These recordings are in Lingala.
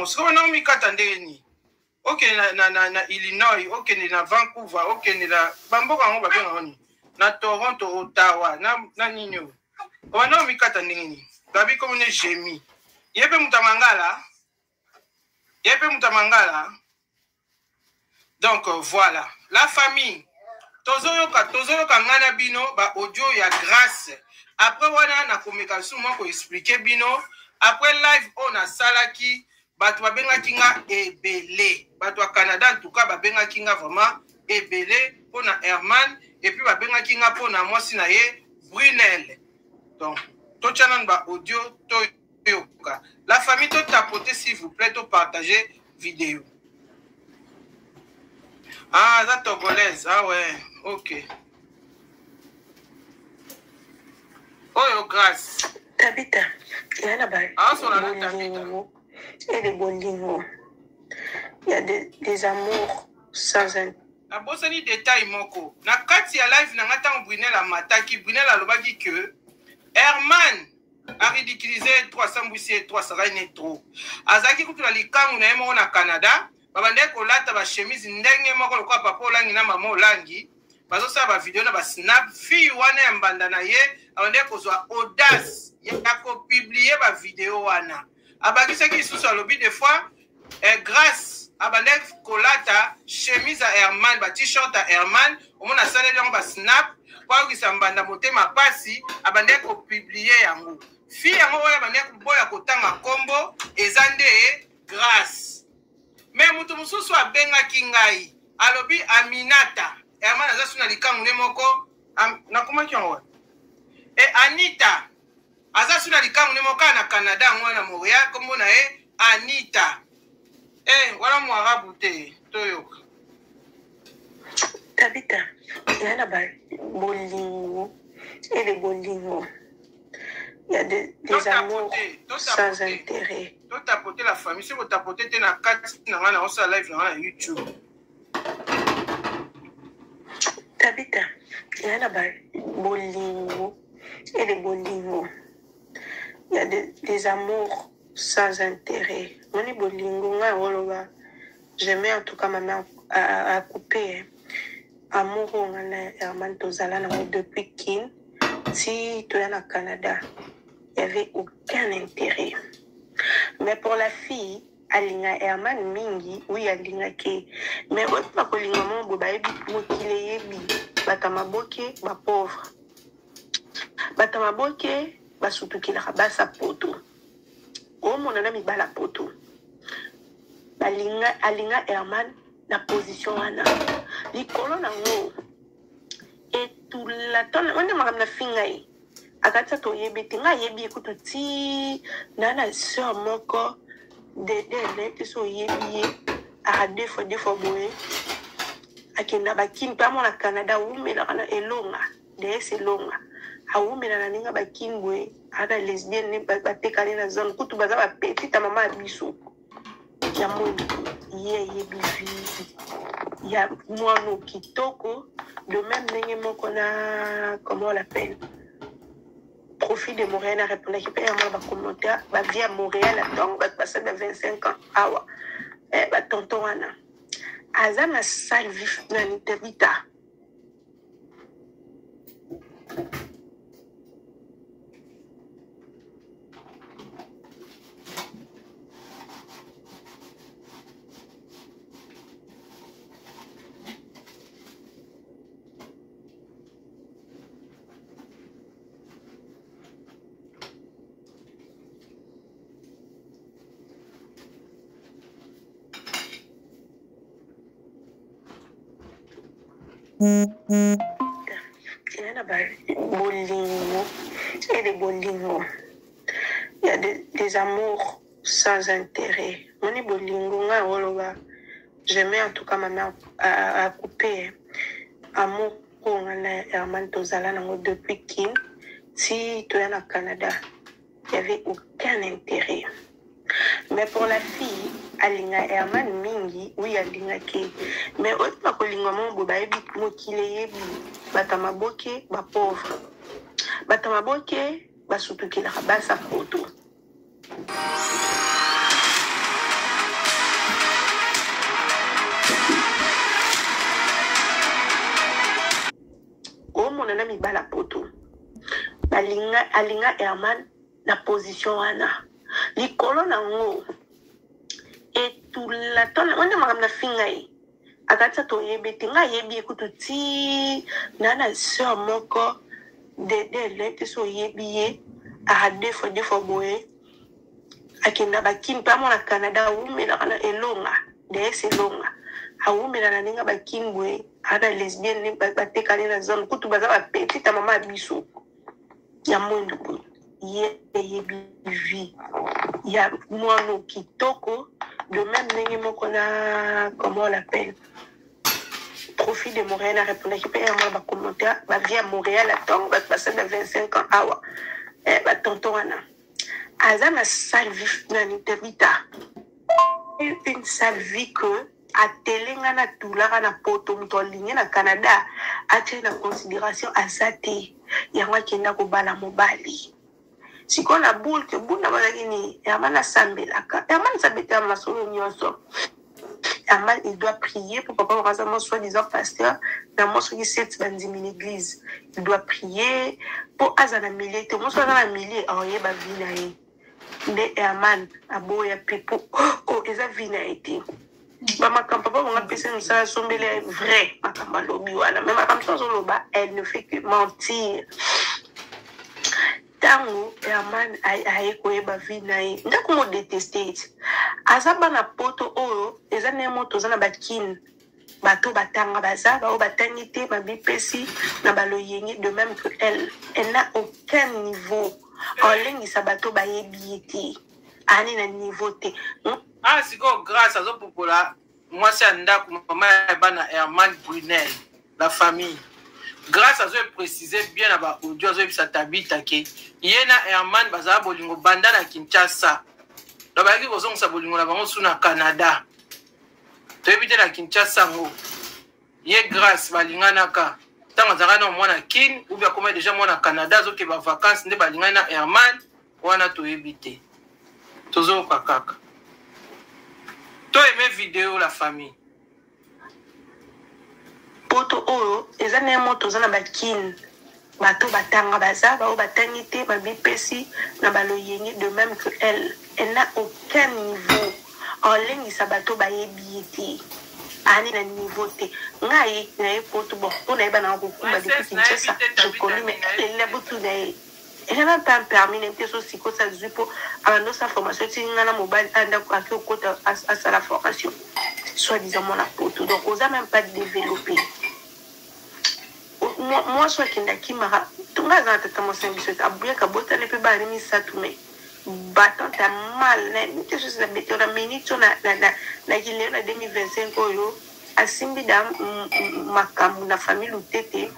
Sikoyo wana omikata ndenge nini? Okende na, na, na, na Illinois, okende na Vancouver, okende na bamboka yango babenga yango nini? Na Toronto, Ottawa, na, na nini oyo? Wana omikata ndenge nini? Gabi komone Jemi. Ye mpe moto ya mangala? Ye mpe moto ya mangala? Donc voilà, la famille, tozoyoka tozoyoka ngai na bino ba audio ya Grâce. Après wana nakomeka lisusu mwa koexplike bino après live oyo nasalaki. Bato babengaki nga ebele, bato ya Canada en tout cas babengaki nga vraiment ebele mpo na Herman, et puis babengaki nga mpo na mwasi na ye Brunel. Donc totya nanu ba audio toyoka. La famille, totapote s'il vous plaît, topartage vidéo. Ah, aza togolaise. Ah ouais, ok. Oyo Grâce. Tabita, ya na ba Asola na Tabita. bolingo et de bolingo. Il y a des amours sans un. Nabosani détail moko. Na kati ya live na nga ntango Brunel amataki, Brunel alobaki que Herman a ridiculisé ye trop, asambwisi ye trop, asalaki ne trop. Azalaki kutu na likangu na ye moko na Canada, babandaki kolata ba chemise ndenge moko lokola papa Olangi na mama Olangi, bazosala ba video na ba snap. Fille wana ya mbanda na ye abandaki kozwa audace ya kopublier ba video wana. Abakisaki lisusu, alobi des fois Grâce abandaki kolata chemise ya Herman, ba t-shirt ya Herman, omona asaleli yango ba snap po ayokisa mbanda motema pasi, abandaki kopublier yango. Fille yango oyo abandaki koboya kotanga kombo eza nde Grâce. Mais moto mosusu abengaki ngai, alobi Aminata, Herman aza su na likangu ne moko, nakomaki yango wapi? Anita aza su na likangu ne moko kaka na Canada, yango wana Montréal, kombo na ye Anita. Wana mwarabu te, toyoka. Tabita, ya na ba bolingo et de bolingo. Il y a des amours sans intérêt. Totapote la famille, soki botapote te na kati na ngai na osala live na ngai na YouTube. Tabita, ya na ba bolingo et de bolingo. Il y a des amours sans intérêt. Moni bolingo ngai oloba. J'aimais en tout cas ma mère a coupé amour oyo ngai na Herman tozala nango depuis Kin ti toya na Canada. Il y avait aucun intérêt. Mais pour la fille, alinga Herman mingi, oui alingaki. Mais oyo bakolinga mo boye bayebi mokili eyebi bato ya maboke ba pauvre. Bato ya maboke basutukelaka basa poto. Omona na mibala poto. Balinga alinga Herman na position wana. Likolo nango etula tona wana makambo na finga ye. Akatisa toyebi te nga ayebi ye kutu ti na na sœur moko dede nayebi te so oyebi ye aka deux fois deux fois boye akenda bakini mpe amona Canada awumelaka na elonga DS elonga awumela na ndenge bakini boye aza lesbienne ne batekani na zone kutu baza ba petite ya mama ya biso ya moni ye ayebi vie ya mwana kitoko de même ndenge moko na comment on l'appelle Profit de Montréal a répondaki mpe yango na ba commentaire ba vie ya Montréal ya ntongo bato basali ba 25 ans awa ba tonton wana aza na salle vif na Tabita. Eza na ba bolingo et de bolingo. Il y a des amours sans intérêt. Moni bolingo nga oloba. J'aimais en tout cas ma mère a coupé amour oyo nga na Herman tozala nango depuis Kin ti toya na Canada. Il y avait aucun intérêt. Mais pour la fille, alinga Herman mingi, oui alingaki. Mais oyo bakolinga mo boye bayebi mokili eyebi bato ya maboke ba pauvre. Bato ya maboke basutukelaka basa poto. Alinga, alinga Herman na position wana. Likolo na ngo etula to wana makambo na finga ye. Akatisa toyebi te nga ayebi ye kutu ti na na sœur moko Dede nayebi te so oyebi ye aka deux fois deux fois boye akenda bakini mpe amona Canada awumelaka na elonga DS elonga awumela na ndenge bakini boye aza na lesbienne batekani na zone kutu baza ba petite ya mama ya biso ya mwindu boye ye eyebi vie ya mwana kitoko de même ndenge moko na comment on l'appelle profit de Montréal a répondaki mpe ya mwana bacommentaire bavie ya Montréal ya ntongo bato basali ba 25 ans awa eh, batonton wana aza na sale vie nani tabita une sale vie que atelenga na tulaka na poto moto alingi na Canada atie na considération aza te yango akenda kobala mobali sikoyo na boule ke boule na bazalaki nini Herman asambelaka Herman asabetaka masolo nyonso Herman il doit prier pour papa wakaza moi soi disant pasteur na moi soki seti bandimi na église il doit prier po aza na milieu te moso aza na milieu aoyeba vie na ye nde Herman aboya mpe po oh, eza vie na ye te bamakambo papa bango apesi mosala asombeli ye vrai makambo alobi wana me makambo so azoloba elle ne fait que mentir ntango Herman aye koyeba vie na ye ndako mo deteste ete aza bana poto oyo eza ndenge moto oza na bakine bato batanga baza baoyo batangi te babipesi na baloyenge de même que elle elle n'a aucun niveau olengisa bato bayebi ye te ani na niveau te. Ah sikoyo Grace azopupola mwasi ya ndako mama ya bana Herman Brunel la famille Grace azo préciser bien na ba audio azoyebisa Tabita ke ye na Herman bazala bolingo banda na Kinshasa donc bayaki kozongisa bolingo na bango su na Canada toyebi te na Kinshasa yango ye Grace balinganaka ntango azalaka na mwana Kin ou bien akoma deja mwana Canada azokeba vacances nde balingani na Herman wana toyebi te tozoyoka kaka to aime video la famille poto oyo eza ndenge moto oza na bakine bato batanga baza baoyo batangi te babipesi na baloyenge de même que elle elle n'a aucun niveau olengisa bato bayebi ye te ani na niveau te ngai naye poto bon mpo nayeba nanga kokumba depuis Kinshasa je conduis mais elle butu na ye elle n'a même pas un permis nayebi te so sikoyo azwi mpo abanda osala formation ti nga na mobali andako ake okota asala formation soit disant mwana poto donc oza même pas développé mwasi akenda akimaka nga aza na tata mwasi na biso te abuyaka abotani mpe bana misato mais batante ya mal nayebi te sosi na beto na minute oyo na kilelo na 2025 oyo asimbi da makambo na famille lutete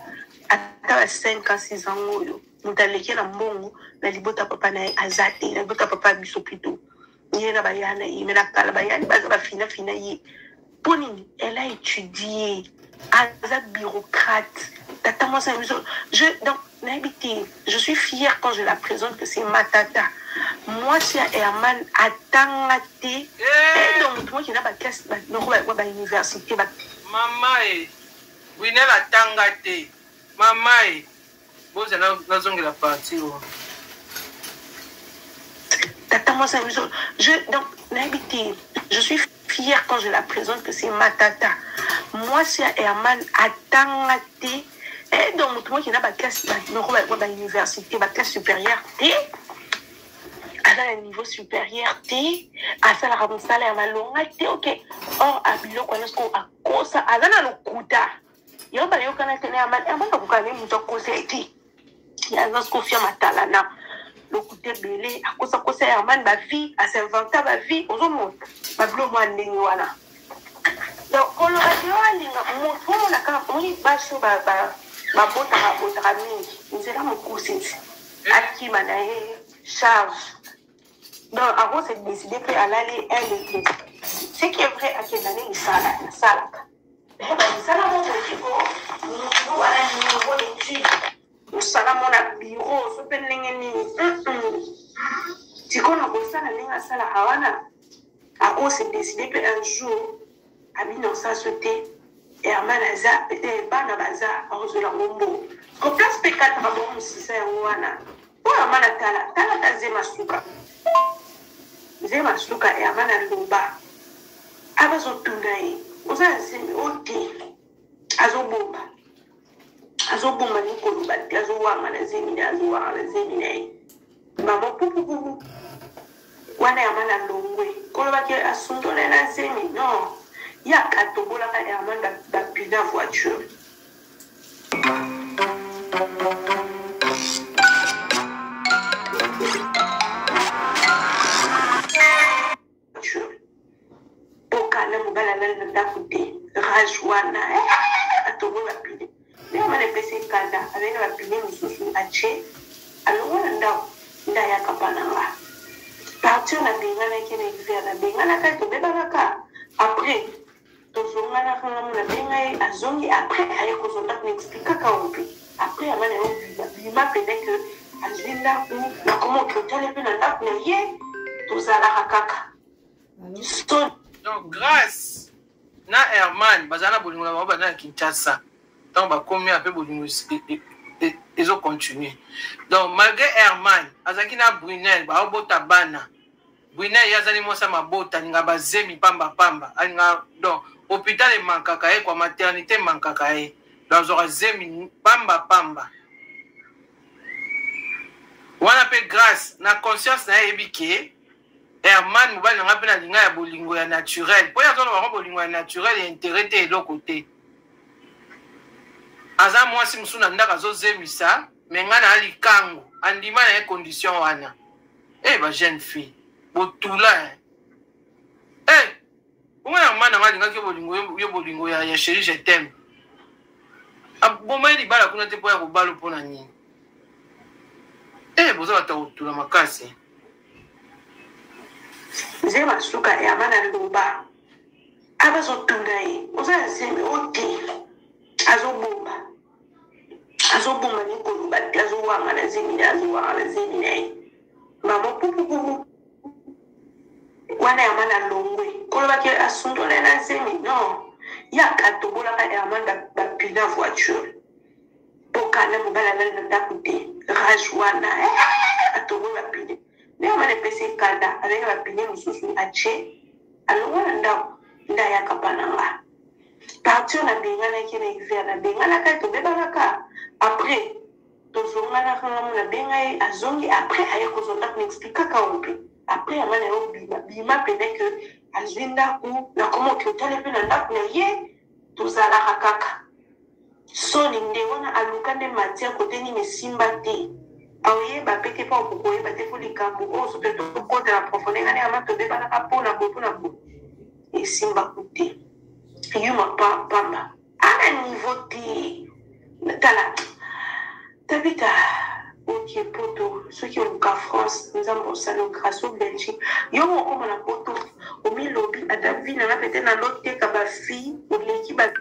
ata ba 5 ans 6 ans oyo moto aleki na mbongo na libota papa na ye aza te na libota papa ya biso plutôt ye na baya na ye me na kala bayani baza bafinafina ye mpo nini elle a étudié aza bureaucrate tata mwasi na biso je donc nayebi te je suis fière quand je la présente que c'est ma tata mwasi ya Herman atanga te donc moto moki na baklasse noko bauniversité mama e Winel atanga te mama e bozala nazongela parti oyo tata mwasi na biso je donc nayebi te je suis fière quand je la présente que c'est ma tata mwasi ya Herman atanga te donc moto moki na baklasse noko bauniversité baklasse supérieure te aza na niveau supérieur te asalaka mosala ya malonga te ok or abiloko wana sikoyo akosa aza na lokuta yo bayokana te na Herman Herman akoka ne moto akosa ye te ye aza sikoyo fia matalana lokuta ebele akosakosa Herman bavie asinventa bavie ozomona babilo mwa ndenge wana donc koloba te oyo alinga moto omona kaka omoni basi oyo babotaka botaka mingi nzela mokuse ti akima na ye charge donc ako se décider mpe alali un été ce qui est vrai akenda nde misala asalaka misala moko ekiko motu wana niveau d'étude mosala mo na bureau so mpe ndenge nini sikoyo na kosala ndenge asalaka wana ako se décider mpe un jour abina osala so te Herman aza bana baza akozwela ngo mbongo ko place mpe kataka bongo mosisa yango wana. Mpo Herman atala tala ata zema suka zema suka Herman aloba abazo tuna ye oza na zemi o te azobomba azobomba ni koloba te azowanga na zemi na ye azowanga na zemi na ye mama pupupupu wana Herman alongwe koloba ke asundola ye na zemi non ye akatobolaka Herman bapina voiture. Pokana mobali alali na ndako te rage wana eh, atongo bapine nde wana epesi ekanda azali na bapine mosusu atie alongwa na ndako nde ayaka mpa na nga partir nabenganaki na hiver nabenganaka tobebanaka après Tozonganaka nga mona benga ye azongi après aye kozwa ndaku na explikaka yango pe après yanga naye obima bima pene que azwi ndaku na koma okotale pe na ndaku na ye tozalaka kaka soni. Donc Grace na Herman bazala na bolingo na bango banda na Kinshasa ntango bakomi ape bolingo ezo continuer donc malgré Herman azalaki na Brunel baobota bana Brunel ye azali mwasi ya mabota alinga ba zemi pamba pamba alinga donc hôpital emankaka ye kwa maternité emankaka ye donc azwaka zemi pamba pamba wana mpe grâce na conscience na ye ayebi ke Herman mobali na ngai mpe nalinga ya bolingo ya naturel mpo ye azoloba yango bolingo ya naturel ya interet te eloko te aza mwasi mosusu na ndako azozemisa me ngai na likango andima na ye condition wana Eh ba jeune fille botula eh. Eh bongo ya mama nanga alingaki yo bolingo yo bolingo ya, ya chérie je t'aime. Aboma ye libala kuna te mpo ya kobalo mpo na nini? Eh boza bato ya kotula makasi. Zema suka ya mana loba abazotuna ye oza na zemi ote azobomba azobomba ni koloba te azowanga na zemi na ye azowanga na zemi na ye mama pupupupu wana herman alongwe koloba ke asundola ye na zemi non ye akatobolaka herman bapina voiture pokana mobali alali na ndako te rage wana eh, atoboli bapine nde herman epesi ekanda azali na bapine mosusu atie alongwa na ndako nde ayaka mpa na nga Partir na benganaki na hiver na benganaka ye tobebanaka après tozonganaka nga mona benga ye azongi après aye kozwa ndako na explikaka yango mpe après yanga na ye obima bima pene que azwi ndako na koma okotale mpe na ndako na ye tozalaka kaka soni nde wana aluka nde matière kote nini esimba te aoyeba pe te mpo akokoyeba te mpo likambo oyo soki tokota na profondeur ngani ama tobebanaka mpo na boye mpo na boye esimba te yuma pamba ana niveau te tala tabita oke poto soki oluka france nzambe osala grâce o belgique yo okoma na poto omilobi ata vi nanga pete naloteka bafille oleki ba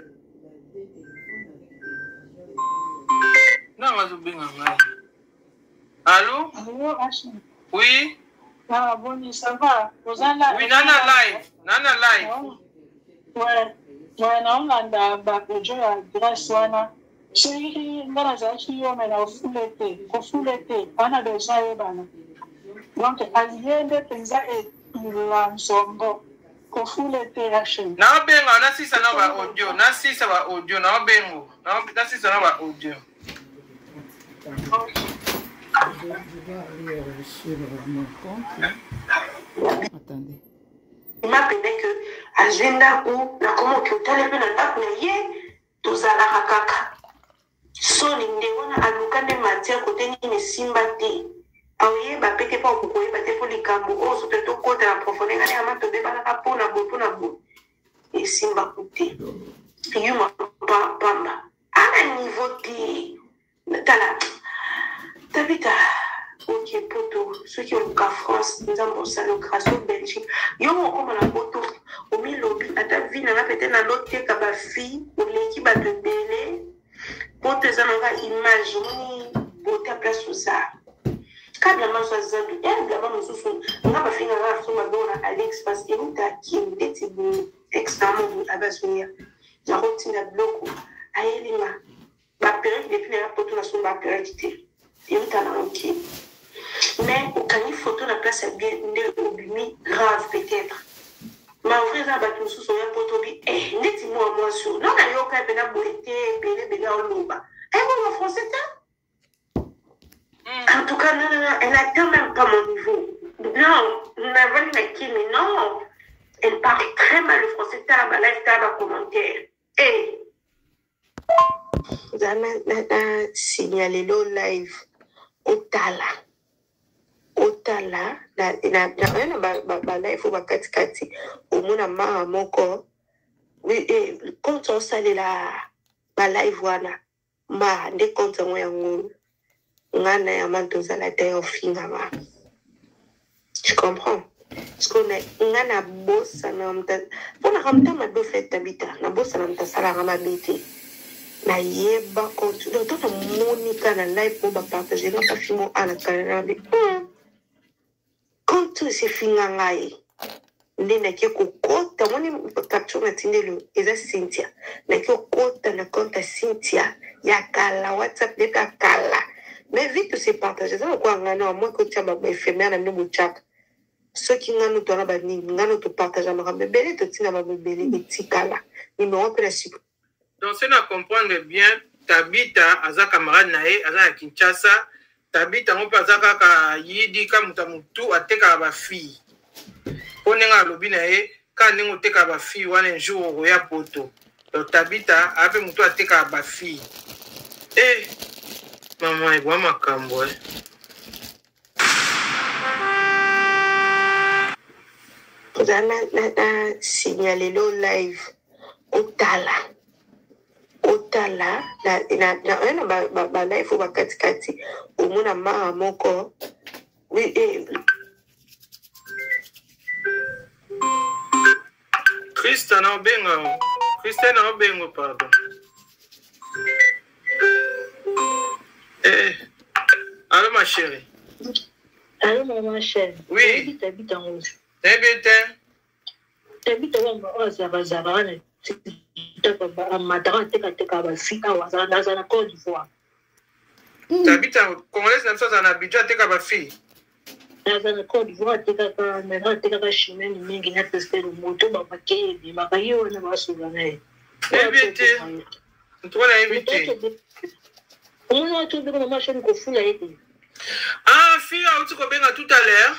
nanga azobenga ngai allo oui Ah, boni, ça va? Oza là? Oui, nana live. Nana live. Oh. Ouais. Ouais, naolanda ba audio ya Grèce wana. Soki nga nazalaki yo me na ofule te, kofule te, wana besoin yebana. Donc alie nde mpenza etula nzombo. Kofule te Rachel. Naobenga nasisa na ba audio, nasisa ba audio, naobengo, nasisa na ba audio. Je, je dois aller sur mon compte. Là. Attendez. Ma pene que azwi ndako nakoma okotale mpe na ndako na ye tozalaka kaka soni nde wana aluka nde matière kote nini esimba te aoyeba pe te mpo akokoyeba te mpo likambo oyo soki tokota na profondeur ngani ama tobebanaka mpo na boye mpo na boye esimba te yuma pamba ana niveau te tala tabita oke poto soki oluka france nzambe osala grâce o belgique yo okoma na poto omilobi ata vi nanga pete naloteka bafille oleki bato ebele poto eza nanga image omoni beauté ya place oza ka bilamba mosusu aza bi e bilamba mosusu nga bafinga nga na mabe na alex parce que euta kin ndeti boye ex na mobu abazoya nakotinda biloko ayelinga ba perruque depuis naya poto nasomba perruque te euta na moki. Mais okangi photo na place ya bien nde obimi grave peut-être. Mais en vrai eza na bato mosusu oya poto bi eh ndeti mwa mwasi oyo non nayoka ye mpena boye te ebele ebele aoloba eh bongo français te. En tout cas, non, non, non, elle atteint même pas mon niveau. Non, navandi na kimi, non. Elle parle très mal le français, tala ba live, tala ba commentaire. Eh. Za na, na, na signalelo live otala otala na na na, na ba, ba, ba live oyo bakatikati omona mara moko eh, compte osalela ba live wana mara nde compte yango ya ngulu nga na yama tozala te ofingama. Tu comprends? Parce que nga nabosana mponaka moto mabe ofete Tabita, nabosana moto asalaka mabe te, nayeba compte. Donc to namonika na live po bapartage nga bafimo a na kala na mabe compte oyo esefinga ngai nde nake kokota. Moni capture natindeli eza Cynthia, nake kokota na compte ya Cynthia ya kala, WhatsApp nde ya kala, mais vite se partage eza lokola ngai na moi kotia baéphémère na bino botiaka. Soki ngano towana banini ngano topartage makambo ebele, totina bango ebele, etikala numéro mpe na supprime. Donc c'est na comprendre bien, Tabita aza camarade na ye, aza na Kinshasa. Tabita yango mpe aza kaka yidi ka moto ya motu atekaka bafille, mpo ndenge alobi na ye kaka ndenge otekaka bafille wana, un jour okoya poto. Donc Tabita aza mpe motu atekaka bafille. E mama, ebwa makambo e. Za na signalelo live otala otala na na na na ba, ba live oyo bakatikati omona mara moko eh. Krista na obenga, Krista na obengo, pardon. Eh, allo ma chérie. Allô, maman chère. Oui. Oyebi Tabita ngo? Nayebi te. Tabita wana oyo azalaka wana TikTok, amataka, atekateka bafi awa, aza na Côte d'Ivoire. Tabita congolaise na biso azala na Abidjan, ateka bafille. Aza na Côte d'Ivoire, atekaka maintenant, atekaka chimene mingi na Christelle moto bamake ebimaka ye wana basola na ye. Nayebi te, ntuka nayebi te. Omoni wana tobeka mama chaine kofula ye te. Ah, fille auti kobenga tout à l'heure.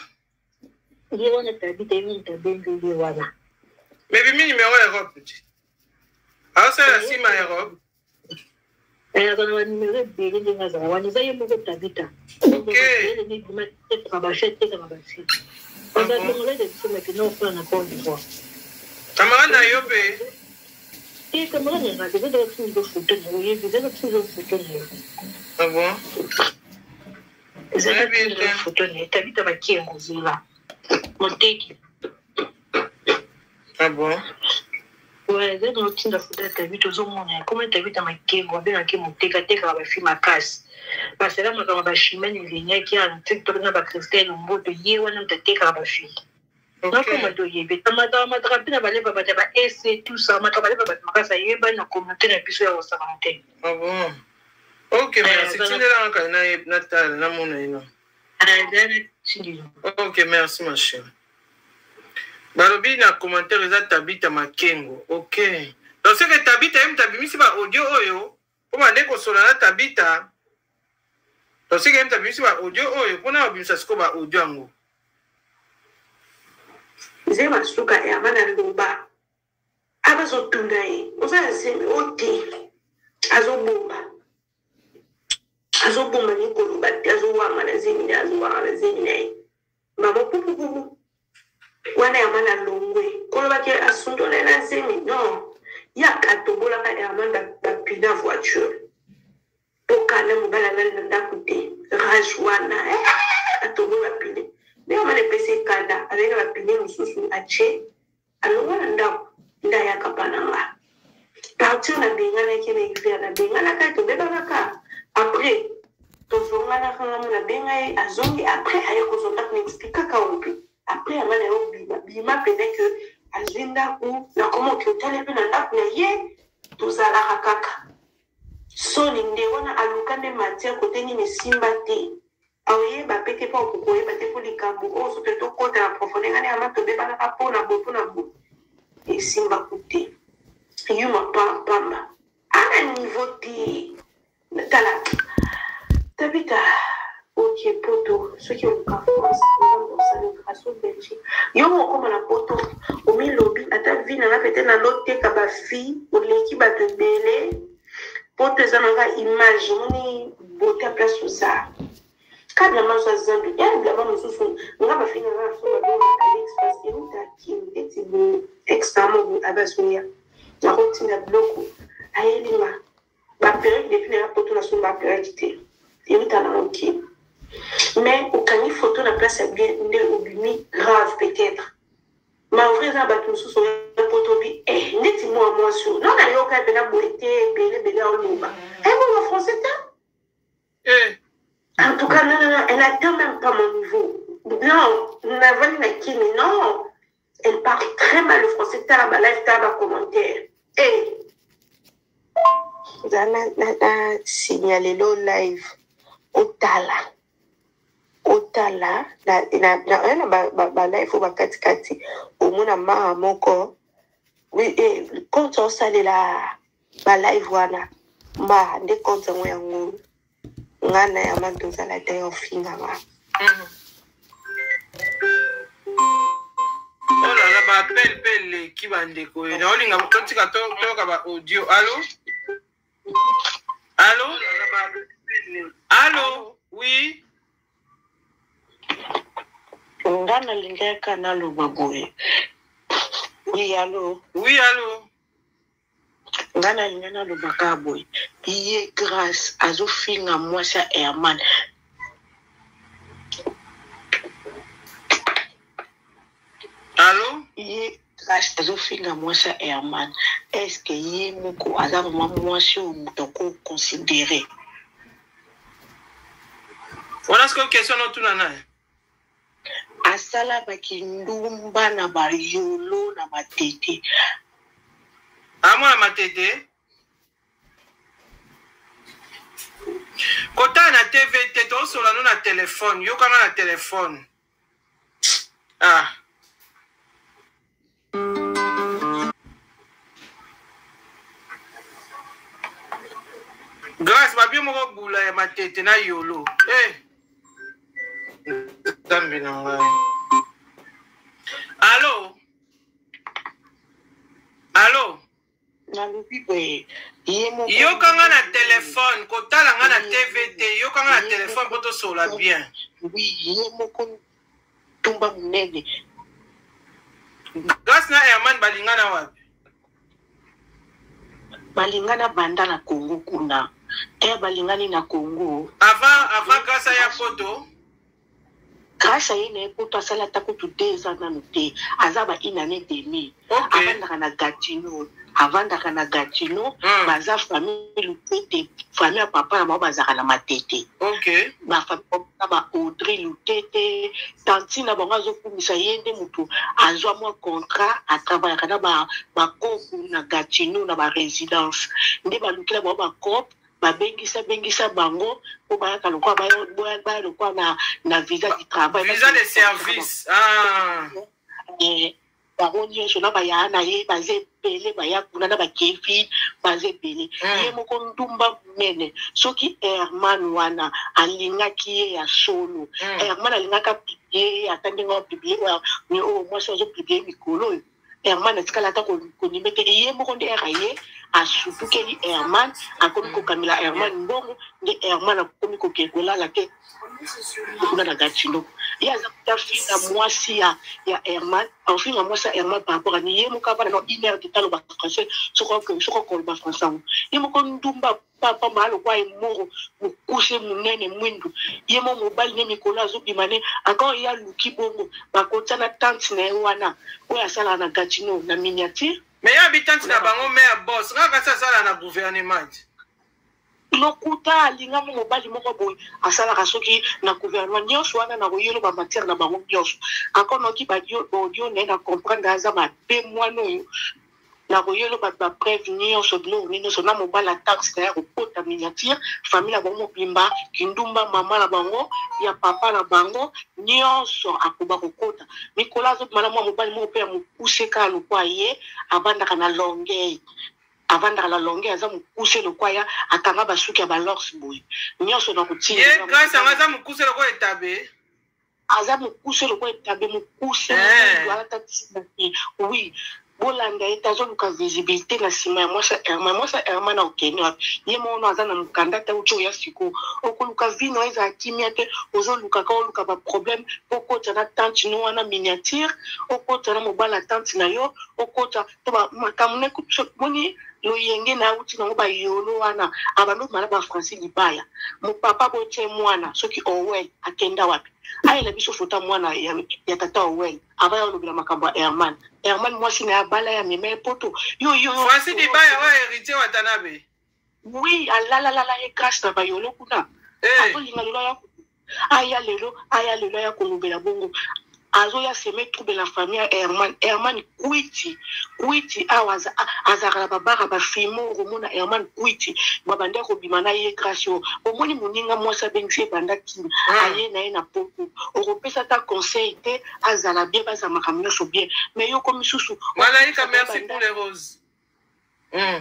Ye wana Tabita, ye moto abengi ye wana. Mais bimi numéro ya Europe te, aosala nsima ya Europe. Aza na banumero ebele ndenge azala wana, eza ye moko Tabita. Tekaka bafi, atekaka bafi, aza congolaise biso makena ofana na Côte d'Ivoire. Camarade na yo mpe? Te, camarade na nga te, ezaka toujours photo na oyebi, ezaka toujours photo na yo. Ah bon? Ezaka Nayebi te. toujours photo na ye, Tabita Bakengo zela moteki. Ah bon? Ouais, eza na otinda photo ya Tabita, ozomona ya koma Tabita Makengo, abengaki moteka, atekaka bafi makasi, basala makambo bachimene elenyaki ya na TikTok na bacristel mboto, ye wana moto atekaka bafi. Nakoma toyebi amataka mataka mpe na baleba bato ya ba ese tout ça, mataka baleba bato makasi, ayebani na communauté na biso ya kosakana te. Ah bon, ok, merci. Tindela kaka natala, namona ye no. Tindelo. Ok, merci ma chérie. Balobi na commentaire eza Tabita Makengo. Ok, donc c'est que Tabita ye moto abimisi ba audio oyo mpo bande kosola na Tabita. Donc c'est que ye moto abimisi ba audio oyo mpona babimisa sikoyo ba audio yango. Nze masuka yama na loba abazotuna ye oza na zemi o te, azobomba, azobomba ni koloba te, azowanga na zemi na ye, azowanga na zemi na ye. Mama pupupupu wana yama na longwe kolobaki asundola na zemi non, ye akatobolaka Herman bapina voiture mpo kana mobali alali na ndako te, rage wana atobola bapine nde Herman epesi ekanda, azali na bapine mosusu atie, alongwa na ndako nde ayaka mpa na nga. Partir nabenganaki na hiver, nabenganaka ye, tobebanaka, après tozonganaka, nga mo nabenga ye, azongi, après aye kozwa ndako, na expliquaka oyo mpe après yanga na yo bima bima pene ke azwi ndako, nakoma oke otali mpe na ndako na ye, tozalaka kaka soni nde wana aluka nde matière kote nini esimba te. Aoyeba pe te po akoki koyeba te po likambo oyo soki tokota na profondeur nga na ye tobebanaka po na boye po na boye esimba ku te yuma pamba ana niveau te tala Tabita oke poto soki oluka France nzambe osali grâce o Belgique yo moko okoma na poto omilobi ata vie na nga peut-être naloteka ba fille oleki bato ebele poto eza na nga image omoni beauté ya place oza kabla maso ya zandu ya bilamba mosusu nga bafinga nga nasomba biloko na aliexpress euta kin neti bo ex na mobo abazoya nakotinda biloko ayeli nga baperike depuis naya poto nasomba perike te euta nango kin mais okangi photo na place ya bien nde obimi grave peut-être Mais en vrai eza na batu mosusu oya poto bi eh ndeti mua mwasi oyo non nayoka ye pena boye te ebele ebele aoloba eh bongo français te eh. En tout cas non non non elle n'atteint même pas mon niveau non navandi na kini non elle parle très mal le français tala ba live tala ba commentaire eh eza na, na, na signalelo live otala otala na, na, na, na ba, ba, ba live oyo bakatikati omona mara moko oui, eh, compte osalela ba live wana mara nde compte yango yango nga na ya mani tozala te ofinga nga Oh là là, baappel mpe eleki bandeko ye naolinga totika toyoka ba audio allo Allô Allô Oui Nga nalingaka naloba boye. Oui, allô Oui, allô Nga nalinga naloba kaka boye. Ye Grace azofinga mwasi ya Herman. Allo? Ye Grace azofinga mwasi ya Herman. Est-ce que ye moko aza vraiment mwasi oyo moto ako considérer? Wana sikoyo question notuna naye. Asala bakindumba na bayolo na matete. Amwana matete? Kotala na TV te, tosola no na telefone, yokanga na telefone. Ah. Grace babio moko bula ya matete na yolo. Eh. Nzambe na ngai. Allo? Allo? Nalobi boye ye moko Yoka nga na telefone, kotala nga na TV te, yoka nga na telefone po tosolola bien. Oui, ye moko tumba monene. Grace na Herman balingana wapi? Balingana banda na Congo kuna. Eh balingani na Congo. Avant avant Grace aya poto. Grace aye na ye poto asali ata kutu 2 ans nanu te aza ba une année demi okay. Avandaka na Gatineau avandaka na Gatineau baza famille Lutete famille ya papa na bango bazalaka na Matete okay. Ba famille ba Audrey Lutete tantine na bango azokumisa ye nde motu azwa mwa contrat atravaillaka na ba bakoko na Gatineau na ba résidence nde balukela bango ba coop babengisa bengisa bango mpo bayaka lokola baya lokola na, na visa du travail visa de service ah. Eh, bango nyonso na bayaya na ye baza ebele baya kuna na bakevin baza ebele ye moko ndumba monene soki herman wana alingaki ye ya solo herman alingaka publie ye ata ndenge apublie oyo mwasi azopublie mikolo oyo Herman atikala ata kondima te ye moko nde ere ye asutukeli Herman akomi kokamela Herman mbongo nde Herman akomi kokende kolala te kuna na Gatineau ye aza kuta finga mwasi ya ya Herman afinga mwasi ya Herman par rapport ani ye moko avanda na une heure de temps aloba français soko akoloba français yango ye moko ndumba Papa maa lokwa ye moro mokuse monene mwindu ye mo mobali ne mikolo azobima ne encore ye aluki bongo bakotia na tante na ye wana oyo asalaka na Gatineau na miniature. Mais ye abi tante na bango mère boss nga kasi asala na gouvernement. Lokuta alinga mo mobali moko boye asalaka soki na gouvernement nyonso wana na koyelo ba matière na bango nyonso encore noki ba audio na ye na comprendre aza mabe mwana oyo. Nakoyelo bato bapreuve nyonso, biloko nini nyonso, na mobali ya taxe na ye akokota miniature, famille na bango mobimba, kindumba, mama na bango ya papa na bango nyonso akoba kokota. Mikolo azobima na mwa mobali moko mpe ya mokuse kaka lokwa ye, avandaka na Longueuil, avandaka na Longueuil, aza mokuse lokwa ya, akanga basuki ya balors boye nyonso na kotinda. Ye Grâce yango aza mokuse lokola etabe. Aza mokuse lokola etabe, mokuse, Eh. alata ntina te. Oui, bolanda ye te, azoluka visibilité na nsima ya mwasi ya Herman. Mwasi ya Herman akokende wapi? Ye moko no aza na mokanda te, auti oya sikoyo. Okoluka vie na yo ezala kimia te, ozoluka ka oluka baproblème mpo okota na tante no wana miniature, okota na mobali ya tante na yo, okota to makambo na moni loyenge na auti nango bayolo wana, abandi obima na bafrancis libaya. Mopapa botie mwana soki Owel akenda wapi? Ayela biso foto ya mwana ya tata Owel avant ya olobela makambo ya Herman. Herman mwasi na ye abala, ya mema ye poto. Yo yo yo. Francis Dibaya oyo héritier Watanabe. Oui, alalalala ye grâce na bayolo kuna. Eh. Azolinga lelo aya lelo, aya lelo, aya kolobela bongo. Azoya semer trouble na famille ya Herman. Herman kwiti kwiti awa azalaka na babara bafimo, okomona Herman kwiti babanda kobima na ye grâce oyo. Omoni moninga mwasi abengisi ye banda kini, aye na ye na poto, okopesa ata conseil te, azala bien, bazala makambo nyonso bien, mais yo komi susu. Malaika, merci pour les roses.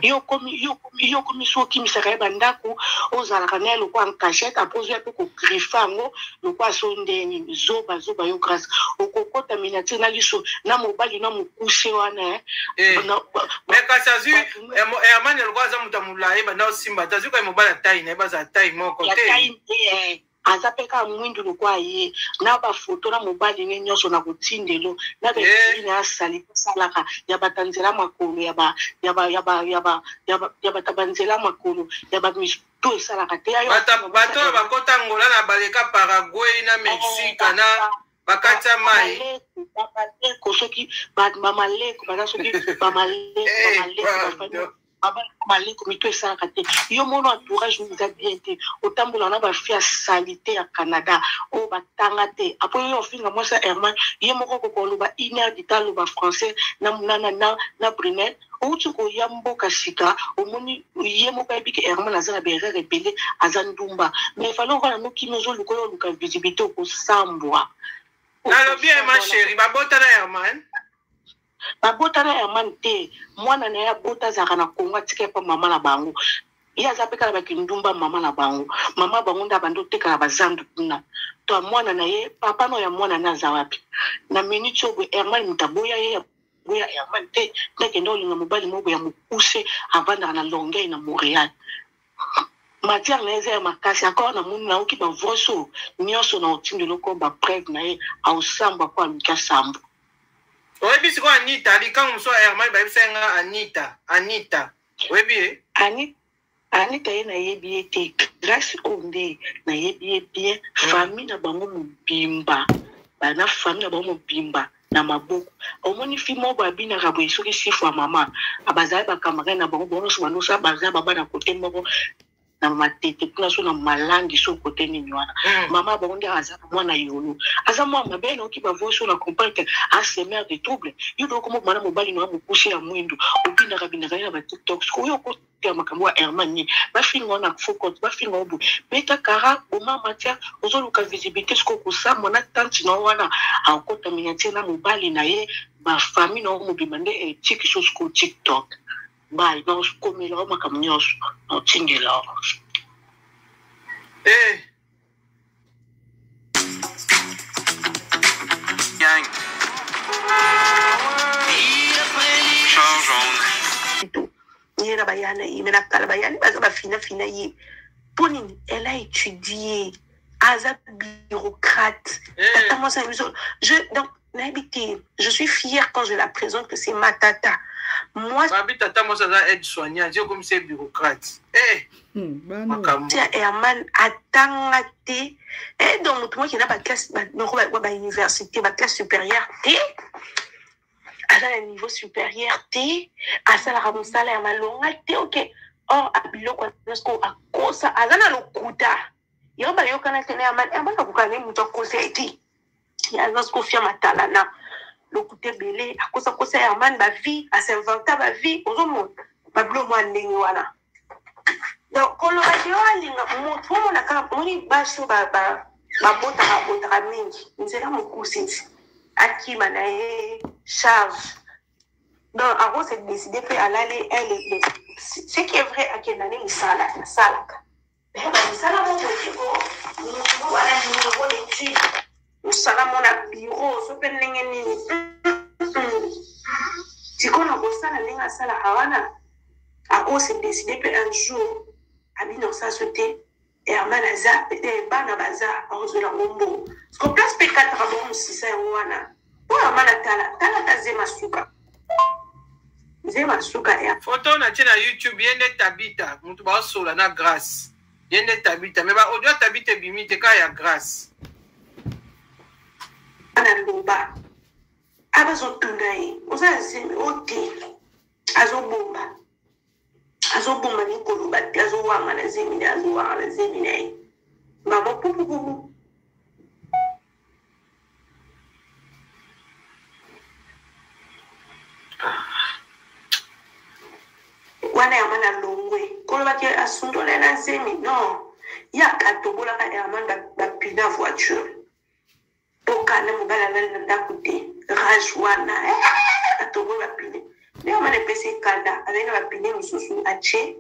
Yo komi so okimisaka ye bandako, ozalaka na ye lokwa en cachette, apres ozoya mpe kogriffe yango lokwa so ndenge nini. Zoba zoba yo Grâce, okokota miniature na liso na mobali na mokuse wana, eh. Eh. Mais kasi azwi Herman lokola aza moto ya molayi, banda osimba te, azwi kaka mobali ya taille na ye, bazala taille moko ya te. Tai te, eh. Aza mpe kaka mwindu lokwa ye na bafoto na mobali ne nyonso na kotindelo na baesprit na ya sali tosalaka ya bata nzela makolo ya ba ya ba ya ba ya ba ya ba ya bata banzela makolo ya ba misto esalaka te. Ya yo Bato oyo bakota Angola na baleka Paraguay na Mexique na bakati ya mai. Bamaleko, soki bamaleko baza, soki bamaleko, Eh, bamaleko pardon. Bamaleko mito esalaka te. Yo mono entourage eza bien te, otambola na bafille ya saleté ya Canada oyo batanga te. Apres yo ofinga mwasi ya Herman, ye moko akoka oloba une heure dita, aloba français na Brunel. Outi koya mboka sika, omoni ye moko ayebi ke Herman aza na baerreur ebele, aza ndumba, mais fale ovanda nokimi, ozoluka oyo oluka visibilité, okosambwa. Nalobi ye, ma chérie, babota na Herman? Babota na Herman te. Mwana na ye abota azalaka na Kongo, atika ye mpa mama na bango. Ye aza mpe kaka bakindumba mama na bango. Mama bango nde abandi otekaka bazandu kuna. To ya mwana na ye, papa no ya mwana na aza wapi na minute oyo boye? Herman moto aboya ye, aboya Herman te, nde akende olinga mobali moko boye ya mokuse, avandaka na Longueuil na Montréal. Matière na ye eza ya makasi. Akor namoni, nayoki bavoice oyo nyonso na otindo eloko bapreuve na ye, aosambwa mpo aluki asambwa. Oyebi sikoyo Anita likango mosusu ya Herman? Bayebisa ye nga Anita. Anita oyebi ye? Anita ye nayebi ye te. Grâce oyo nde nayebi ye bien. Famille na bango mobimba, bana famille na bango mobimba na maboko. Omoni fi moko babinaka boye, soki sifu ya mama, bazali bacamarade na bango, bango nyonso bandosa baza baba na kote moko na Matete kuna, so na Malangi, so kote nini wana. Mama bango nde aza na mwana yolo, aza mwana mabe. Nayoki bavoice oyo na comprendre ke asemer de trouble. Yo dokoma bana mobali na mokuse ya mwindu, obinaka binaka ye na baTikTok. Sikoyo oyo okotela makambo ya Herman nini? Bafinga wana faux compte, bafinga o boye, beta kara, boma matière, ozoluka visibilité. Sikoyo kosamwa na tante na yo wana, akota miniature na mobali na ye, bafamille na yo mobimba nde etiki so. Sikoyo TikTok bai nakomela o makambo nyonso naotindela o. Eh. Gang. Char jaune. Ye na bayana ye me na kala bayani baza bafinafina ye mpo nini? Elle a étudié, aza bureaucrate. Eh. Tata mwasi na biso, je donc nayebi te, je suis fière quand je la présente que c'est ma tata moi. Babi tata mwasi aza aide soignant, je comme c'est bureaucrate, eh. Bano. Makambo. Tia Herman atanga te, eh, donc moto moki na baclasse noko bauniversité, baclasse supérieure te, aza na niveau supérieur te, asalaka mosala ya malonga te. Ok, or biloko nyonso akosa, aza na lokuta. Yango bayokana te na Herman. Herman akoka ne moto akosa ye te, ye aza sikofia matalana. Lokuta ebele, akosakosa Herman bavie, asinventa bavie, ozomona babilo mwa ndenge wana. Donc koloba ke oyo alinga motu, omona kaka omoni basi oyo babotaka botaka mingi nzela mokusi nti akima na ye charge. Donc ako se décider mpe alali elle, ce qui est vrai, akenda nde misala asalaka, mais bamisala moko ekeko motu moko wana niveau d'étude, mosala mo na bureau so mpe ndenge nini sikoyo na kosala ndenge asalaka wana, ako se décider mpe un jour abina osala so te. Herman aza bana baza akozwela yango mbongo siko place mpe ekataka bongo mosisa yango wana mpo Herman atala tala ta zema suka zema suka ya Photo natie na YouTube, ye nde Tabita moto baosola na Grâce, ye nde Tabita, mais baaudio ya Tabita ebimi te, kaka ya Grâce. Ana loba abazotuna ye oza na zemi o te, azobomba, azobomba ni koloba te, azowanga na zemi na ye, azowanga na zemi na ye, mama pupupupu. Wana Herman alongwe kolobaki asundola ye na zemi, non, ye akatobolaka Herman bapina voiture mpo kana mobali alali na ndako te, rage wana atoboli bapine nde Herman epesi ekanda, azali na bapine mosusu atie,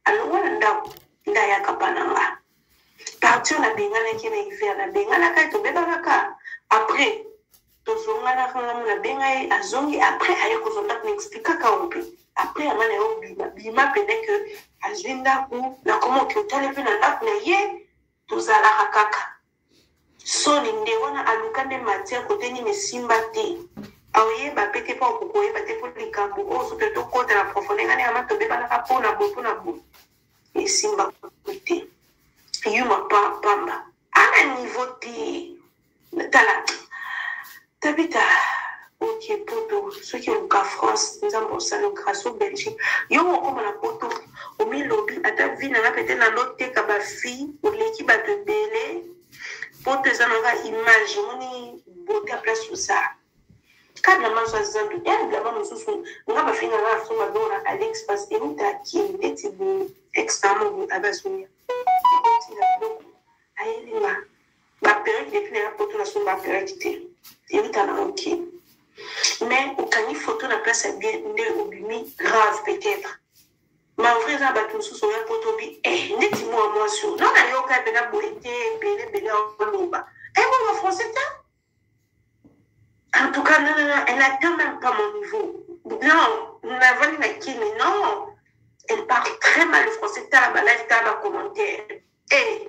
alongwa na ndako nde ayaka pa na nga. Partir nabenganaki na hiver, nabenganaka ye, tobebanaka, après tozonganaka, ngamu nabenga ye, azongi, après aye kozwa ndako, na expliquaka yango mpe après yanga na ye obima bima pene ke azwi ndako, nakoma oke otali mpe na ndako na ye, tozalaka kaka soni nde wana aluka nde matière kote nini esimba te, aoyeba pe te mpo akokoyeba te mpo likambo oyo soki tokota na profondeur ngani ama tobebanaka mpona boye mpona boye esimba te, yuma pamba ana niveau te. Tala Tabita, oke poto, soki oluka France, Nzambe osala grâce o Belgique, yo okoma na poto, omilobi ata vie nanga pete naloteka bafille, oleki bato ebele. Poto eza nanga image, omoni beauté ya place oza kaka maso ya zandu ya bilamba mosusu. Nga bafinga nga na songa bongo na AliExpress, euta kini neti boye, ex na mo boye abazoya otinda biloko, ayelinga baperruque depuis naya poto, nasomba baperruque te, euta na oki. Mais okangi photo na place ya bien nde obimi grave peut-être, mais en vrai eza na bato mosusu oya poto obi neti mwa mwasi oyo no nayoka mpena boye te, ebele ebele oloba bongo français te. En tout cas, non, non, non, elle n'atteint même pas mon niveau. Non, navandi na Kini, non. Elle parle très mal le français. Tala ba live, tala ba commentaire. Eh,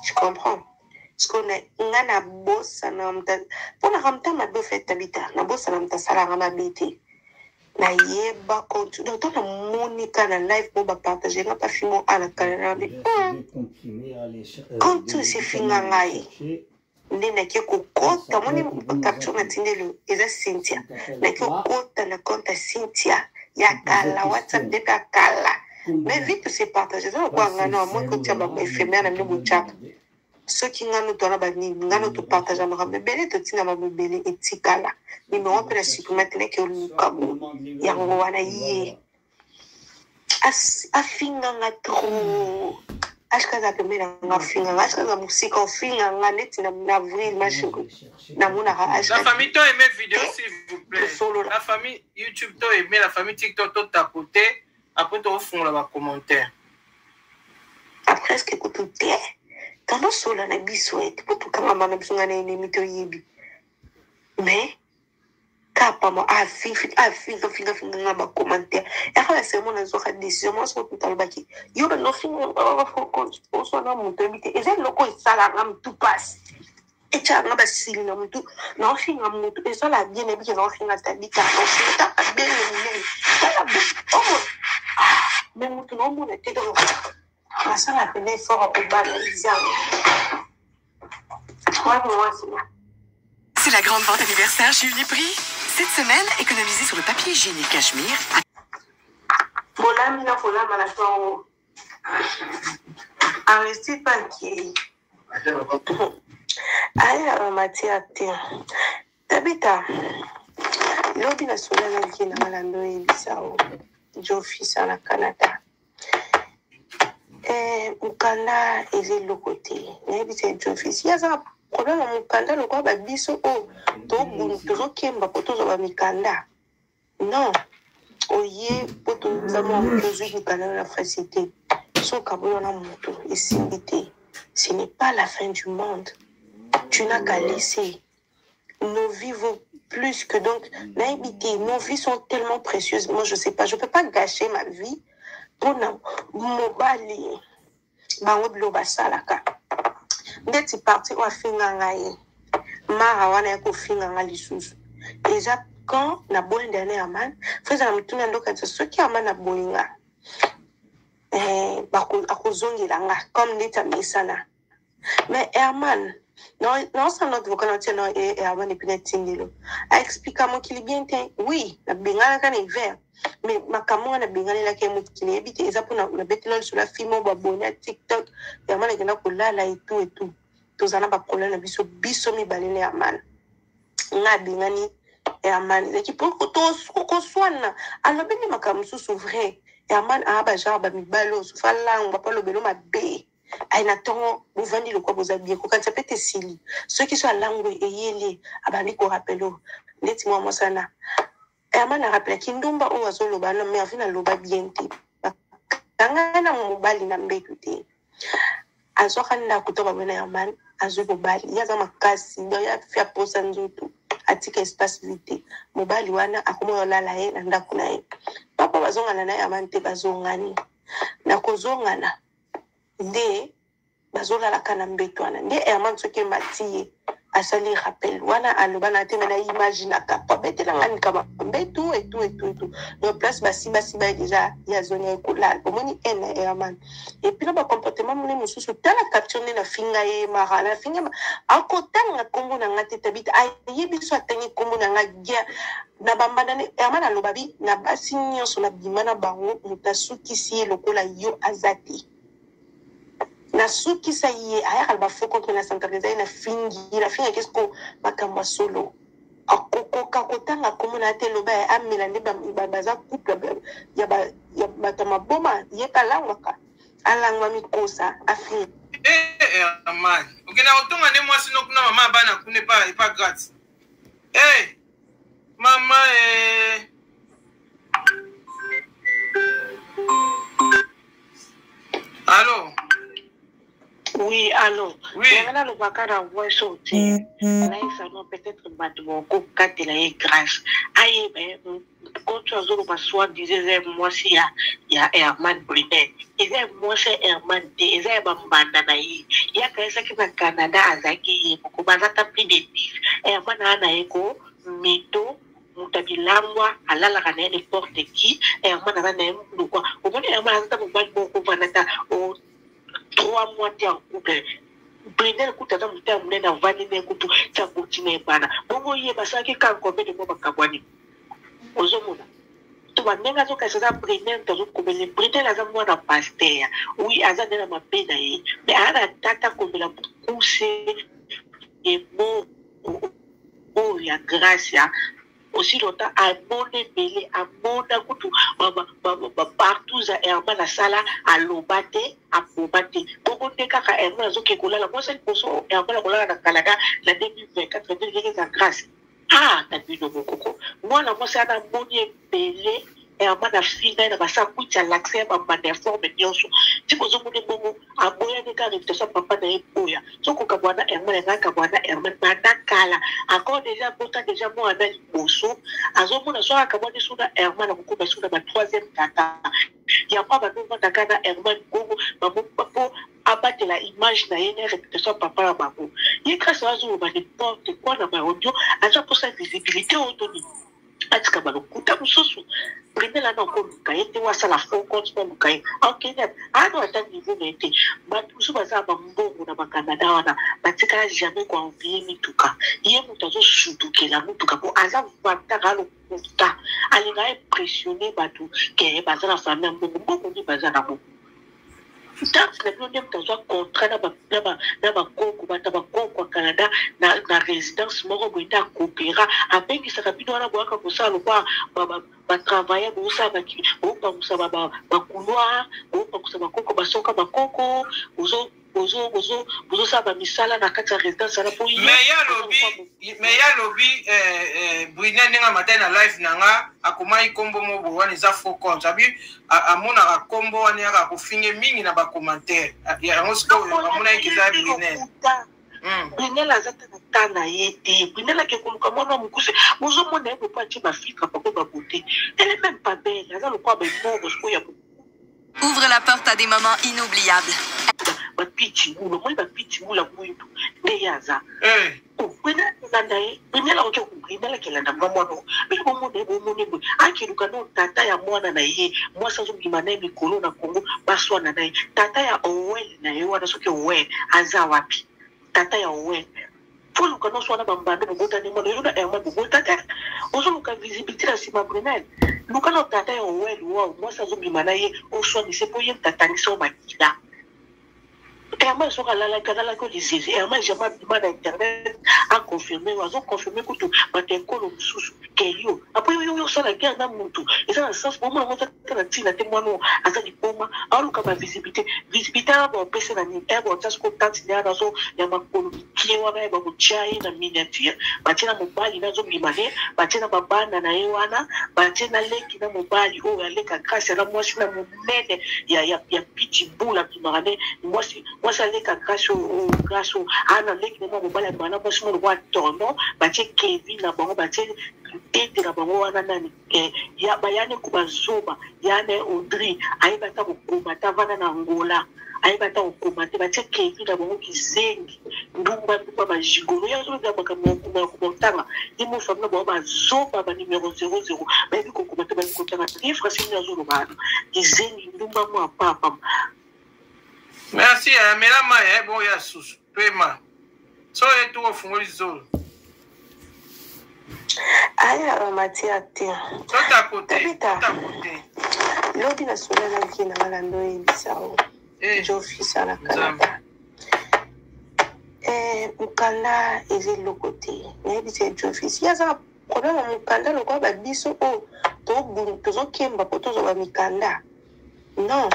je comprends. Parce que nga nabosana mponaka mta mabe ofet Tabita, nabosana moto asalanga mabe te, nayeba compte. Donc ntango namonika na live mo bapartage nga pafimo ala kala na Je vais continuer à aller compte de oyo esefinga médicaments à aller ngai chercher. Nde nake Ça kokota moni compte, vous nous capture appelez. natindeli eza Cynthia, Cet appel nake là kokota na compte ya Cynthia ya pour poser kala WhatsApp question. nde mpe ya kala, mais Combien vite se partage eza lokola passer nga na amoi 0 kotia dollar, ba éphémère na mais bino tu peux botyaka demander soki ngano towana banini ngano une topartage makambo recherche. ebele, totinda makambo ebele, etikala Soit nimero on mpe va na supprime chercher, te, nake soit oluka on boye demande yango livraison, wana on va ye voir. Afinganga trop ashka aza pembeni na nga, afinganga ashka aza mosika, ofinganga neti na avril Moi, je mashiko vais chercher quelque namonaka chose. La ashka famille, to aimé vidéo, te s'il vous plaît. tosolola. La famille YouTube, to aimé, la famille TikTok, to tapoter. Après, to fond la commentaire. Apreske kutu te, tanosola na biso ete po tokangama na biso, ngai na enemi toyebi, mais kapa mo afinga finga finga nga bacommentaire yaka na sermo, nazwaka décision mwasi moto alobaki yo banofinga oswana moto oyebi te, eza eloko esalanga motu pasi, etiaka basili na motu, naofinga motu ezala bien, nayebiki naofinga Tabita, naofinga taka bele monene tala omo me motu naomona te, donc nasala pene effort ya kobala ezanga wana mwasi. C'est la grande vente anniversaire chez Uniprix. Cette semaine, économisez sur le papier hygiénique Cachemire à Bolami na kolama na ntongo aresti mpe akei. Aye na bamatière te. Tabita, lobi nasola na vie na nga na ndo oyebisa o Jofisa na Canada. Eh, mokanda eza eloko te. Nayebisa ye Jofis, ye aza na problème ya mokanda lokola ba biso oyo tozokemba mpo tozwa ba mikanda. Non, oye mpo toza mwa moke ozwi mikanda na facilité. So okaboli wana moto esimbi te. Ce n'est pas la fin du monde. Tu n'as qu'à laisser. Nos vies vaut plus que donc nayebi te, nos vies sont tellement précieuses. Moi je sais pas, je peux pas gâcher ma vie mpona mobali. Bango bilo basalaka ndeti parti oyo afinga ngai mara wana ya kofinga ngai lisusu eza quand naboyi ndane ya man fo ezala motuna ndokanisa soki ama naboyi nga eh, akozongela nga comme ndeti amesana. Mais Herman, naosala note vocale natia na Herman epuis natindelo aexplika mokili bien te. Oui, nabenganaka na hiver, mais makambo nga nabenganelaki ye mokili eyebi te. Eza mpona nabetela lisolo ya filme oyo baboni ya TikTok. Herman akenda kolala etu etu, toza na baproblème na biso biso mibale na Herman. Nga abengani Herman ezalaki mpo koswana, alobi nde makambo mosusu vrai. Herman aa bagenre bamibali oyo sofa langwa mpo alobelo mabe aye na ntongo bovandi lokwa boza bien, kokanisa mpe te esili. Soki so alangwe eyeli abandi korapele oyo ndeti mwa mwasi wana Herman arapelaki ndumba oyo azoloba na Mervine, aloba bien te, bakanga na mobali na mbetu te, azwaka ndako to babona. Herman azwi mobali, ye aza makasi, donc ye afi aposa nzoto, atika espace vide te. Mobali wana akomi olala ye na ndako na ye. Papa bazongana na Herman te, bazongani na kozongana nde bazolalaka na mbeto wana nde Herman soki emati ye asali rappel wana, aloba na te me na imaginaka po abetelanga likama mbetu etu etu etu. Donc place basimbasiba ye deja ya zone ya ekolala, omoni ene Herman epuis na bacomportement mone mosusu. Tala capture nde nafinga ye mara, nafinga akotanga nkombo na nga te. Tabita ayebi so atangi nkombo na nga bien na bambanda ne. Herman aloba bi na basi nyonso na bima na bango, moto asukisi ye lokola yo aza te. Nasukisa ye ayaka na bafaux compte na centralisa ye, nafingi nafingaki siko makambo ya solo. Akokoka kotanga kombo na ye te, loba ye amela nde baza couple ya bato ya maboma. Ye mpe alangwaka, alangwa mikosa afinga. Herman okenda kotonga nde mwasi no kuna, mama bana kuna epa grâce. Hey, mama eh. Allo? Oui, allo. Oui. Yanga nalobaka na voice oyo te. Nayebisa no peut-être bato bakokatela ye grâce. Ayeba ye konti azoloba soit disait eza ya mwasi ya Herman Brunel. Eza ya mwasi ya Herman te, eza ya bambanda na ye. Ye akanisaki na Canada azalaki ye moko, baza ata plus de 10. Herman aa na ye ko mito moto ya bilangwa alalaka na ye n'importe qui. Herman aza na ye lokwa omoni Herman aza ta mobali moko kovanda ata 3 mois te en couple. Brunel kutu aza moto ya monene, avandi na ye kutu ti aboti na ye bana. Bongo ye basalaki kaka combien de mois bakabwani? Ozomona to bandenge azokasa aza Brunel to azokomela. Brunel aza mwana pasteur, oui, aza nde na mabe na ye, mais aza na tata komela mokuse emo oyo ya Gracia aussi longtemps amona ebele, amona kutu partout za Herman asala, aloba te, aboma te. Bongo nde kaka Herman azoke kolala mwasi liboso, Herman akolala na Canada na 2024 nde ndenge eza Grâce. Ah, na bino mokoko mwana mwasi wana amoni ebele. Herman afinga ye na basakwiti, alakisa ye bambanda ya forme nyonso ti bozomoni. Bongo aboyaki kaka invitation ya papa na ye boya. Soki okabwana Herman, yanga akabwana Herman banda kala, encore deja abota deja mwana liboso. Azomona soki akabwani so na Herman akokoma so na ba troisième tata. Yango abandovanda kaka na Herman Kongo po abatela image na ye na réputation ya papa na bango. Ye Grâce azoloba n'importe quoi na baaudio, aza mposa visibilité oyo to nini, atika balokuta mosusu. Brunel ana okoluka ye te, wasala faux compte mpo aluka ye, akende ano ata niveau na ye te. Bato mosusu baza na bambongo na bakanada wana, batikala jamais koenvie mituka. Ye moto azosutukela motuka mpo aza vantaka, alokuta, alinga impressionne bato ke baza na famille ya mbongo. Mbongo nde baza nango? Tante na bino nde moto azwa contrat na bakoko, bato ya bakoko ya Canada na residence moko boye nde akopera, abengisaka bino wana boyaka kosala lokwa ba travailleur, bozosala bopangusa ba couloir, bopangusa bakoko, basoka bakoko, bozo bozo bozo bozosala ba misala na kati ya residence wana po ye Mais ye alobi mais ye alobi eh, eh, Brunel ndenge amataki na live na nga akomaki kombo moko boye wana eza faux compte abi amonaka kombo wana yaka kofinge mingi na ba commentaire yango sikoyo amonaki eza Brunel. Brunel aza ta na ta na ye te. Brunel ake koluka mwana mokuse, bozomona ye bopo atie ba filtre pako ba beauté, elle est même pas belle, aza lokola ba moro sikoyo ya Ouvre la porte à des moments inoubliables. Ba pitbull, omoni ba pitbull ya mwindu nde ye aza. Brunel akolanda ye, Brunel akoki Brunel akelanda mwa mwana oyo. Bino bomona ye, bomona ye boye. Akeluka no tata ya mwana na ye, mwasi azobima na ye mikolo na Congo, baswana na ye. Tata ya Owel na ye wana, soki Owel aza wapi? Tata ya Owel. Faut luka nonso wana ba mbando bobota nde mwana yo na Herman bobota te ozoluka visibilité na sima Brunel luka na tata ya Owel wao mwasi azobima na ye oswanise po ye moto atangisa yo makila. Herman soki alalaki alalaki oyo lizezi Herman jamais abima na internet a confirme yo azo confirme kutu bato ya ekolo mosusu ke yo apres yo yo osala guerre na mutu eza na sens bomona ngo ata na ntina te mwana oyo aza liboma aoluka ba visibilité visibilité aya baopesa na nini aya baotia soko tante ne wana azo ya makolo mikie wana ya bakotia ye na miniature batie na mobali na azobima ne batie na babana na ye wana batie na leki na mobali oyo aleka grâce na mwasi na monene ya, ya, ya pitbull abimaka ne mwasi mwasi aleka grâce oyo grâce oyo ana leki na mwa mobali abimaka na mwasi moko lokola tono batie Kevin na bango batie tete na bango wana nani eh, ya bayane ko bazoba ya na Audrey ayeba ata kokoma te avanda na Angola ayeba ata kokoma te batie Kevin na bango kizengi ndumba ndumba bagigolo ye azoloba makambo ya kokoma ya kotanga ye mofami na bango bazoba ba numero 00 bayebi kokoma te bayebi kotanga te ye Francine azoloba wana kizengi ndumba mwa papa. Merci, eh, mela mai eh, bon ya susu pema so ye tu ofungoli zolo aya ba matière te. Tota kote. Tabita. Tota kote. Lobi nasola na vie na nga na oyebisa o Eh, jofisa na Nzambe. Canada eh, mokanda eza eloko te. Nayebisa ye jofisi ye aza na problème ya mokanda lokola babiso oyo tozokemba mpo tozwa bamikanda. Non,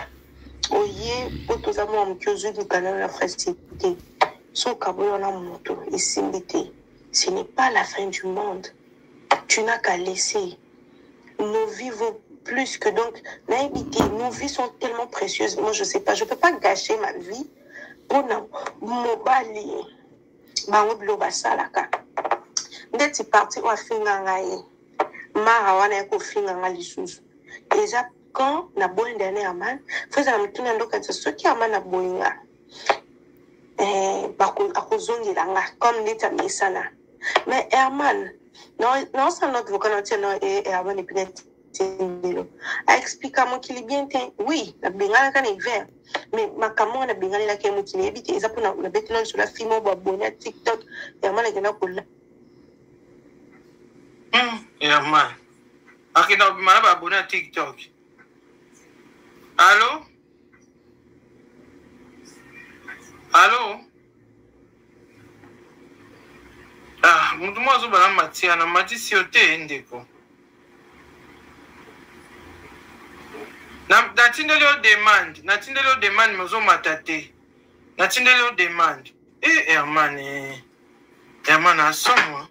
oye mpo toza mwa moke, ozwi mikanda na facilité. So okaboyi wana moto esimbi te, ce n'est pas la fin du monde, tu n'as qu'à laisser. Nos vies vaut plus que, donc nayebi te, nos vies sont tellement précieuses. Moi je sais pas, je peux pas gâcher ma vie mpona mobali. Bango bilo basalaka ndeti parti oyo afinga ngai mara wana ya kofinga nga lisusu eza quand naboyi ndene Herman. Fo ezala motuna ndokanisa soki Herman aboyi nga eh, akozongela nga comme ndeti amesana. Mais Herman naosala note vocal natia na Herman epi natindelo aexplika mokili bien te. Oui, nabenganaka na hiver, mais makambo wana nabenganelaki ye mokili yebi te. Eza mpona nabeti na lisolo ya film oyo baboni ya TikTok. Herman akenda kola. Herman akenda kobima na baabone ya TikTok. Allo, allo, ah, motu moko azobala matia na matisi yo te ndeko. Natindeli yo demande, natindeli yo demande, me ozomata te. Natindeli yo demande e Herman eh. Herman asomwa.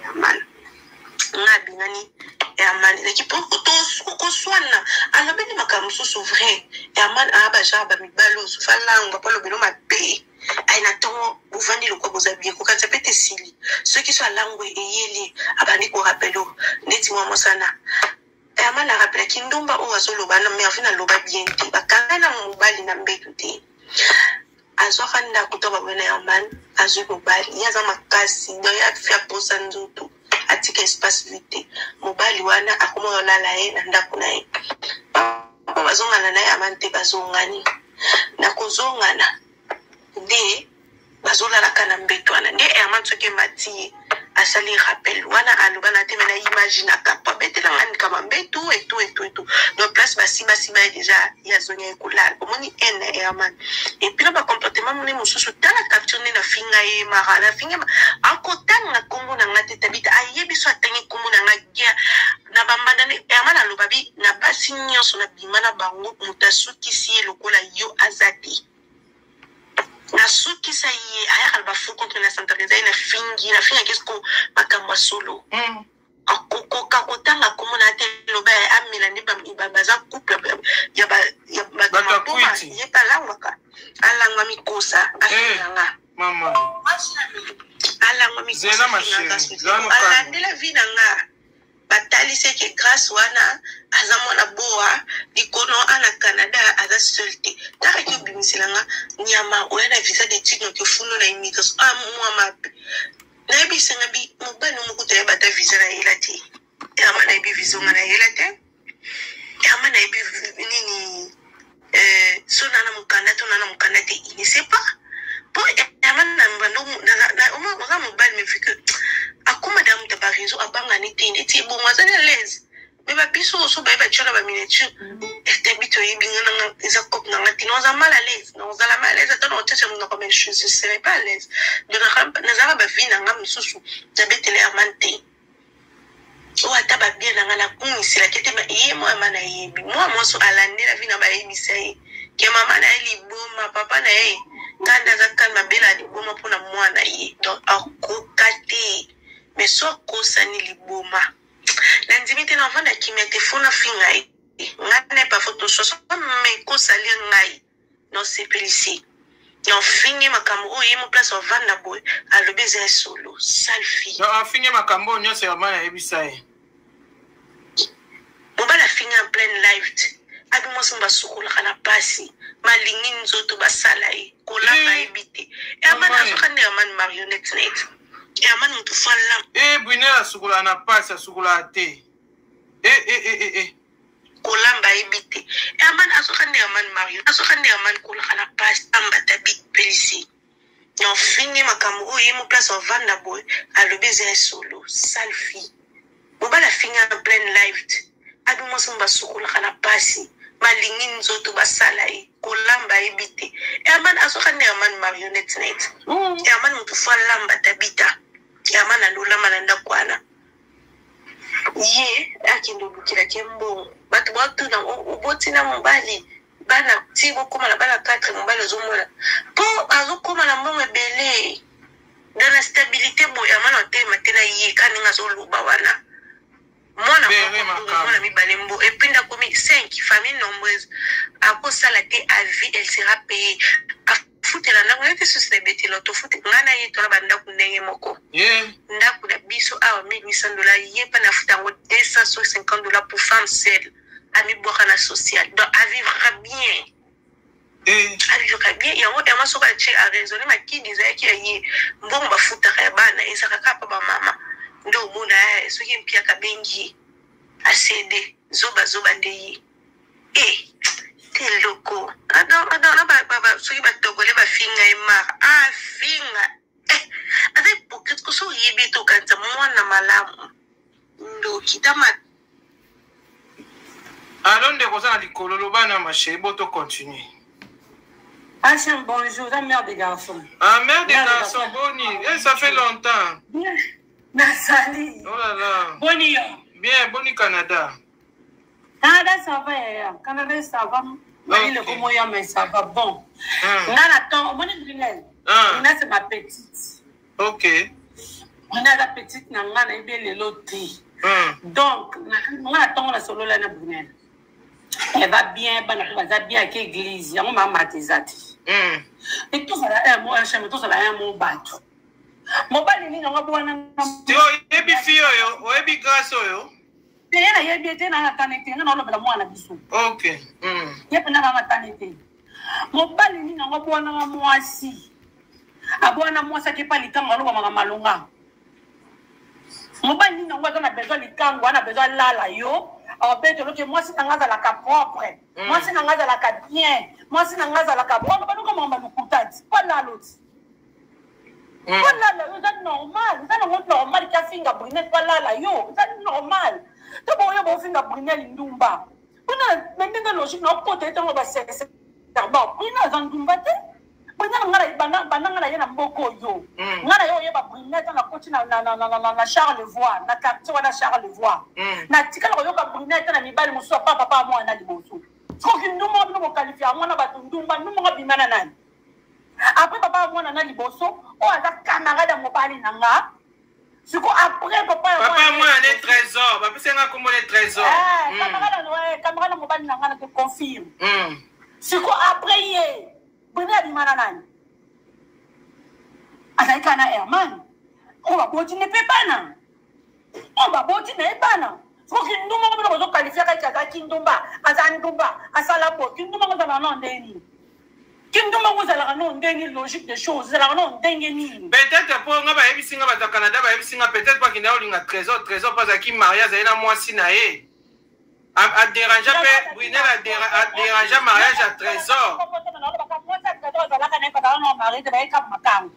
Herman nga abengani Herman eleki mpo koswana alobeli makambo mosusu vrai. Herman aya bagenre bamibali oyo sofa langwa mpo alobelo mabe aye na ntongo bovandi lokwa boza bien kokanisa mpe te esili soki so alangwe eyeli abandi korapele o ndeti mwa mosana. Herman arapelaki ndumba oyo azoloba na Mervine aloba bien te, bakanga na mobali na mbetu te, azwaka ndako to baboye na Herman azwi mobali ye aza makasi donc ye afi aposa nzoto atika espace vide te. Mobali wana akoma olala ye na ndako na ye po bazongana na ye Herman te, bazongani na kozongana nde bazolalaka na mbeto wana nde Herman soki emati ye. Asali rappel wana aloba na te me na imaginaka po abetela nga likama mbetu etu etu etu donc place basimbasimba ye deja ye azongi ye kolala omoni haine ya Herman et puis na ba comportement mone mosusu tala capture nde nafinga ye mara nafinga akotanga nkombo na nga te tabita ayebi so atangi nkombo na nga bien na bambanda nde Herman aloba bi na basi nyonso na bima na bango moto asukisi ye lokola yo aza te nasukisa ye ayaka na bafaux contre na santa eza ye nafingi nafingaki siko makambo ya solo mm. akokoka kotanga kombo na te loba amela nde baza couple ya bato maboma ye mpe alangwaka alangwa mikosa afinganga alangwa mikosa afinganga alandela vi na nga Batalisi ye ke Grace wana aza mwana boa likono a na Canada aza seul te. Tara ki obimisela nga nyama oya na visa d'etude noki ofundo na immigration ah mwa mabe. Nayebisa nga bi mobali moko kutu ayeba ata visa na yela te. Herman ayebi visa nga na yela te. Herman ayebi nini euh, so na na mokanda to na na mokanda te il ne sait pas po Herman na bando oza mobali mais vu que akoma da moto ya bareseau abangani te neti ebongo azali à l'aise me babiso oso baye batya na baminiature etabi toyebi nga nanga eza cope nanga te naoza mal à l'aise naozala mal à l'aise ata naotiatia monoko mais je serai pas à l'aise donc nazalaka bavie na nga mosusu nabetela Herman te oyo ata ba bien na nga nakumiselaki te ye mwa ma nayebi mwa mwasi alandela vi na bayebisa ye ke mama na ye liboma papa na ye kanda aza kalme abela liboma mpona mwana ye donc akoka te mais so akosani liboma nandimi te navanda kimia te fo nafinga ye ngai na ye parfois toswaswa mais kosalir ngai Nosepelisi nafingi makambo oyo ye mo place avanda boye alobi eza ya solo sale fille. Donc afingi makambo oyo nyonso ya mwana ayebisa ye. Mobali afingi en pleine live te abi mwasi mo basukolaka na pasi malingi nzoto basala ye kolamba ayebi te herman azoka nde herman marionnette na ye te herman motu fo alamba. Eh Brunel asukolaka na pasi asukolaka te eh eh eh eh. Kolamba ayebi te. Herman azoka nde Herman Mario azoka nde Herman kolaka na pasi ambata bipelisi na ofingi makambo oyo ye mo place avanda boye alobi eza ya solo sale fille mobali afingi en pleine live te abi mwasi mo basukolaka na pasi malingi nzoto basala ye kolamba ayebi te Herman azoka nde Herman marionnette na ye te Herman motu fo alamba tabita Herman alolamba na ndako wana ye akende olukelaki ye mbongo bato batuna oboti na mobali bana ti bokóma na bana 4 mobali azomona mpo azokóma na mbongo ebele dans la stabilité boye amana otelema te na ye ka ndenge azoloba wana mwana mwana mibale mbo epuis ndakomi 5 famille nombreuse akosala te à vie elle sera payée Futela ndako nayebi te susi na ebetelo tofute ngai na ye tona bandako ndenge moko ndako na biso awa 1800 dollars ye mpe nafuta yango 250 dollars pour femme seule amibwaka na social donc avivra bien eh. avivra bien yango yango soki atie araisonne makidi ezalaki ya ye mbongo bafutaka ya bana ezalaka kaka mpa bamama nde omona eh, soki mpiaka abengi ye asede zoba zoba nde ye Eh, te loko. Adon, adon, na ba, ba, ba, soki ba togolais ba finga ye mara. Ah, finga. Eh, aza hypocrite ko so oyebi ete okanisa mwana malamu. Ndoki, tama. Alo ndeko oza na likolo loba na ma chérie bo to continuer. HM, bonjour, la mère des garçons. Ah, mère des garçons, boni. Eh, ça fait longtemps. Bien. Nazali. Oh là là. Boni yo. Bien, boni Canada. Canada, ça va, yaya. Canada, ça va. Mali, le komoya, mais ça va bon. Nga na temps, omoni Brunel. Brunel, c'est ma petite. Ok. Brunel, la petite na nga na yebi lelo te. Donc, nga na ntongo na solola na Brunel. Elle va bien, bana ko baza bien ake église. Yango mama eza te. Et tozala un mot, un chemin, tozala un mot bato. Mobali nini yango abwana na. Te oyebi fille oyo, oyebi grâce oyo. Te ye nayebi ye te nanga tane te nga naolobela mwana biso. Ok. Ye mpenza nanga tane te. Mobali nini yango abwanaka mwasi? Abwana mwasi akepa likango alobamaka malonga. Mobali nini yango aza na besoin likango, ana besoin alala yo, abetelo ke mwasi na nga azalaka propre, mwasi na nga azalaka bien, mwasi na nga azalaka bon, baluka makambo ya lokuta ti, mpo alalo ti. Mpo alala yo eza normal, eza nango normal ke Brunel mpo alala yo, eza normal. To boyo bofinga Brunel ndumba. Brunel na ndenge logique na okota ye ntango basese. Bon, Brunel aza ndumba te. Brunel nga na banda banda nga na ye na mboka oyo. Nga na ye oyeba Brunel ntango nakoti na na na na na na Charlevoix, na quartier wana Charlevoix. Natikala koyoka Brunel te na mibali mosusu apa papa mwana liboso. Soki ndumba bino bokalifia yango na bato ndumba, ndumba ngo abima na nani? Après papa ya mwana na liboso oyo aza camarade ya mobali na nga. Siko après papa ya papa ya mwana ne Trésor, bapesa nga kombo ne Trésor. Eh, camarade eh, camarade ya mobali na nga na te confirme. Siko après ye Brunel abima na nani? Azali kaka na Herman oyo baboti ne mpe bana oyo baboti na ye bana. Soki ndumba ngo bino bozokalifia kaka azalaki ndumba, aza ndumba, asala boye, kindumba ngo ezalaka nao ndenge nini? Kindumba ngo ezalaka nao ndenge nini? Logique des choses ezalaka nao ndenge nini? Peut-être mpo nga bayebisi nga bato ya Canada bayebisi nga peut-être mpo akenda olinga Trésor, Trésor mpo azalaki marie, azali na mwasi na ye, aderangea mpe Brunel, aderangea mariage ya Trésor. Mwasi ya Trésor azalaka na ye bazalaka nao marie te, bayeka makambo.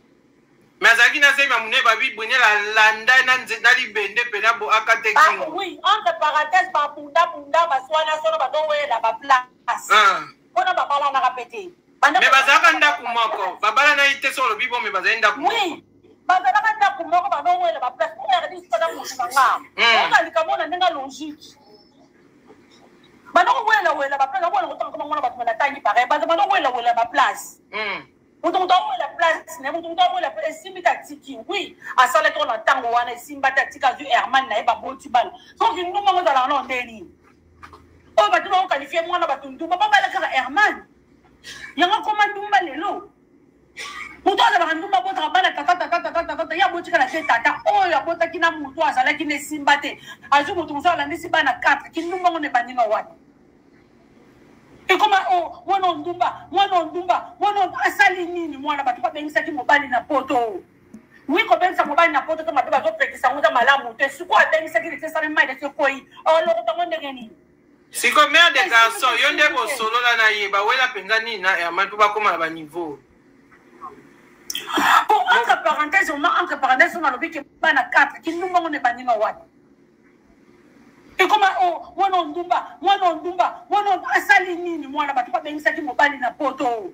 Mais azalaki na zemi ya monene, babi Brunel alanda ye na libende mpena bo akate kingo. Oui, entre parenthèse babunda bunda baswana swana bazowela baplace mpona babalanaka mpe te. Mais bazalaka ndako moko, babalana ye te, so olobi bo, mais bazali ndako moko. Oui, bazalaka ndako moko, bazowela baplace mpo rdc aza motu na nga oza likambo na ndenge logique. Banda kowelawela baplace, nakola kotanga koma mwana bato natangi pareil, banda kowelawela baplace, moto moto awela place na ye, moto moto awela place, esimbi te atiki. Oui, asalaki oyo na ntango wana, esimba te atiki, azwi Herman na ye, baboti bana. Soki ndumba ngo ezalaka nao ndenge nini? Oyo bato bakokalifie mwana bato ndumba, babala kaka Herman, yango akoma ndumba lelo. Moto azalaka ndumba abotaka bana tata tata tata tata tata, ye abotikala te tata oyo abotaki na moto azalaki na esimba te, azwi moto mosusu alandisi bana 4. Kindumba ngo na ebandi na wapi? Ekoma o oh, mwana ondumba, mwana ondumba, mwana asali nini? Mwana bato babengisaki mobali na poto. Wi, kobengisa mobali na poto to mabe, bazopekisa yango, eza malamu te. Sikoyo abengisaki lite esali mai lete ekwei, olokota ngo ndenge nini? Siko mère de garçon, yo nde bosolola na ye, bawela mpenza nini na Herman mpo bakóma na baniveau? Bon, entre parenthèse, oma entre parenthèse nalobi ke bana 4, kindumba ngo na ebandi na wapi? Ekoma o oh, mwana ondumba, mwana ondumba, mwana asali nini? Mwana bato babengisaki mobali na poto.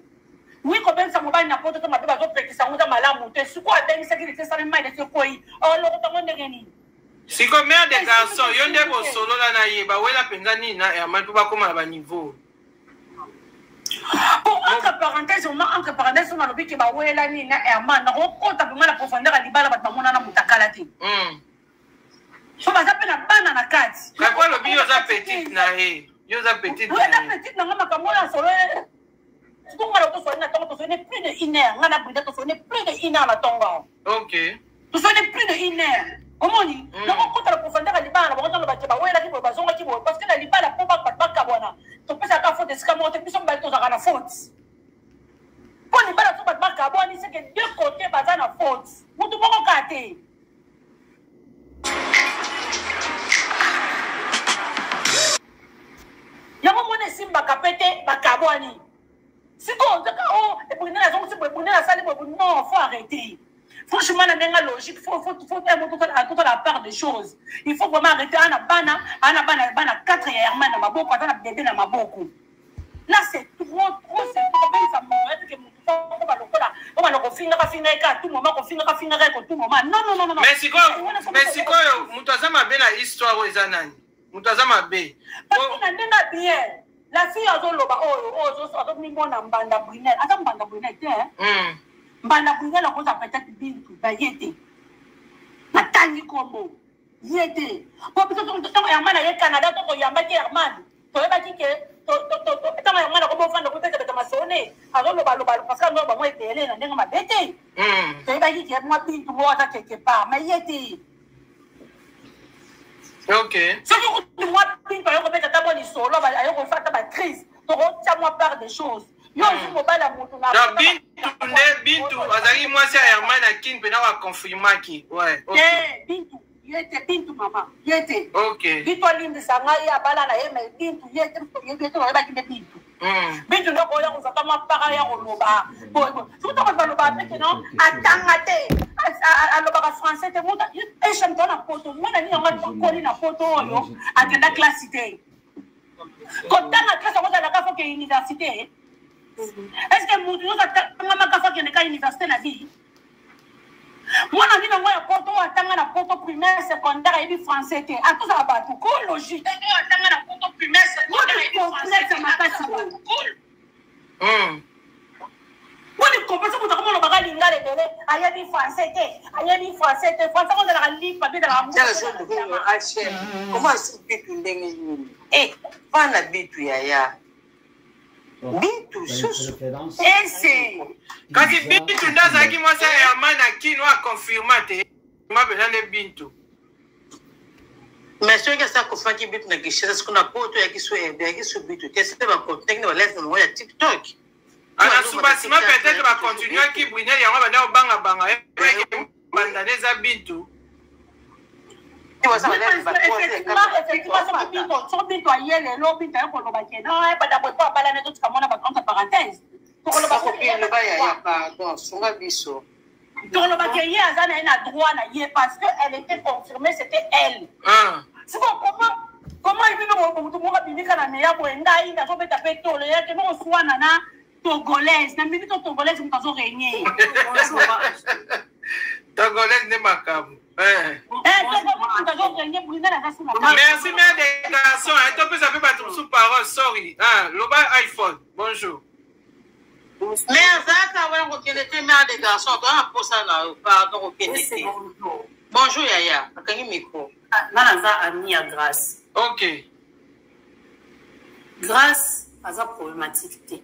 Wi, kobengisa mobali na poto to mabe, bazopekisa yango, eza malamu te. Sikoyo abengisaki lite esali mai lete ekwei, olokota ngo ndenge nini? Siko mère de garçon, yo nde bosolola na ye, bawela mpenza nini na Herman mpo bakóma na baniveau? Bon, entre parenthèse, oma entre parenthèse nalobi ke bawela nini na Herman, nakokota vraimen na profondeur ya libala, bato bamonana motakala te. So baza mpe na bana na kati. Kako alobi yo oza petite na ye, yo oza petite na ye. Petite na nga, makambo oyo asolo siko nga na tosoli na ntongo, tosoli plus de une heure, nga na Brida tosoli plus de une heure na ntongo. Tosoli plus de une heure, omoni, nakokota na profondeur ya libala na bango ntango bato bawelaki boye, bazongaki boye, parce que na libala mpo bato bakabwana, topesaka faute esika moko te, biso mibali tozalaka na faute mpo libala so bato bakabwani, c'est que deux côtés baza na faute, motu moko kaka te. Yango mona esimbaka mpe te, bakabwani. Sikoyo nzaka o Brunel azongisi boye, Brunel asali boye. Non, faut arrêter. Franchement, na ndenge logique, faut totala la part des choses. Il faut vraiment arrêter. Ana bana, ana bana, bana 4 ya Herman na maboko, aza na bébé na maboko. Là, c'est trop, trop, c'est trop. Bengisa moto ete ke motu okoma lokola obanda kofingaka finga ye kaka tout moment, kofingaka fingaka ye ko tout moment. Non, non, non, non. Mais sikoyo moto aza mabe na histoire oyo eza nani? Moto aza mabe? Parce que na ndenge bien, la fille azoloba oyo oyo azomimona mbanda Brunel, aza mbanda Brunel te. Mbanda Brunel akoza peut-être Bintu baye te, natangi kombo ye te, po biso ntango Herman aye Canada, tokoyambaki Herman, toyebaki ke ntango Herman akobofanda kobetabeta masone, azolobaloba parce que aloba bango ebele na ndenge mabe te. Toyebaki ke mwa Bintu moko aza quelque part, mais ye te. Soki kutu mwa Bintu aye kobeta ata mwa lisolo, aye kosala ata bacrise, tokotia mwa part des choses. Yo ozwi mobali ya motu na Donc Bintu nde, Bintu azalaki mwasi ya Herman na Kin mpena baconfirmaki, ouais, ok. Te, Bintu ye te, Bintu mama ye te. Bintu alimbisa ngai, abala na ye, mais Bintu ye te, yebi ye te, bayebaki nde Bintu. Bintu nde koya kozwaka mwa para ya koloba. Soki ntango baloba pe ke non, atanga te. Alobaka français te. Moto esha moto na poto, mwana nini yango akoli na poto oyo akenda classe te? Kotanga classe yango ozalaka faut que université. Est ce que motu nyonso atangamaka faut akende ka université na vie? Mwana nini yango ya poto oyo atanga na poto primaire, secondaire, ayebi français te? Atozala bato ko logique atanga na poto primaire, secondaire, complexe makasi boye. Boni complexe? Moto akoma olobaka lingala ebele, ayebi français te, ayebi français te. Français ngo ezalaka lipa mpe ezalaka. Koma bitu ndenge nini? E bana bitu yaya bitu susu ese. Kasi Bintu nde azalaki mwasi ya Herman na Kino, aconfirma te ma mpenza nde Bintu. Mais soki asa akofaki bitu na Kinshasa, soki na poto oyaki so eyaki so bitu te, soki bakontinaki na balese na bango ya TikTok. Ana subasima peut-être bacontinuaki. Brunel yango banda kobangabanga bandana eza Bintu. Effectivement, soki Bintu aye lelo, Bintu aye koloba ke non, banda boye po abalana, totika mona bato entre parenthèse. Tokoloba yaya, pardon, sunga biso. Tokoloba ke ye aza na ye na droit na ye parce que elle était confirmée, c'était elle. Siko comment ebino motu moko abimika na meya boye? Ngai nazobeta mpe tolo yake mokoswana na Togolaise na mimi to Togolaise, moto azorenye. Togolaise nde makambo. Moto azorenye Brunel aza suna. Merci, mère des garçons. Topesa mpe bato mosusu parole. Sorry, loba iPhone, bonjour. Mais azalaka wana kokende te. Mare de garçon, toza na posa na yo, pardon, kokende te. Bonjour yaya, akangi micro. Nga naza ami ya Grâce. Grâce aza problématique te.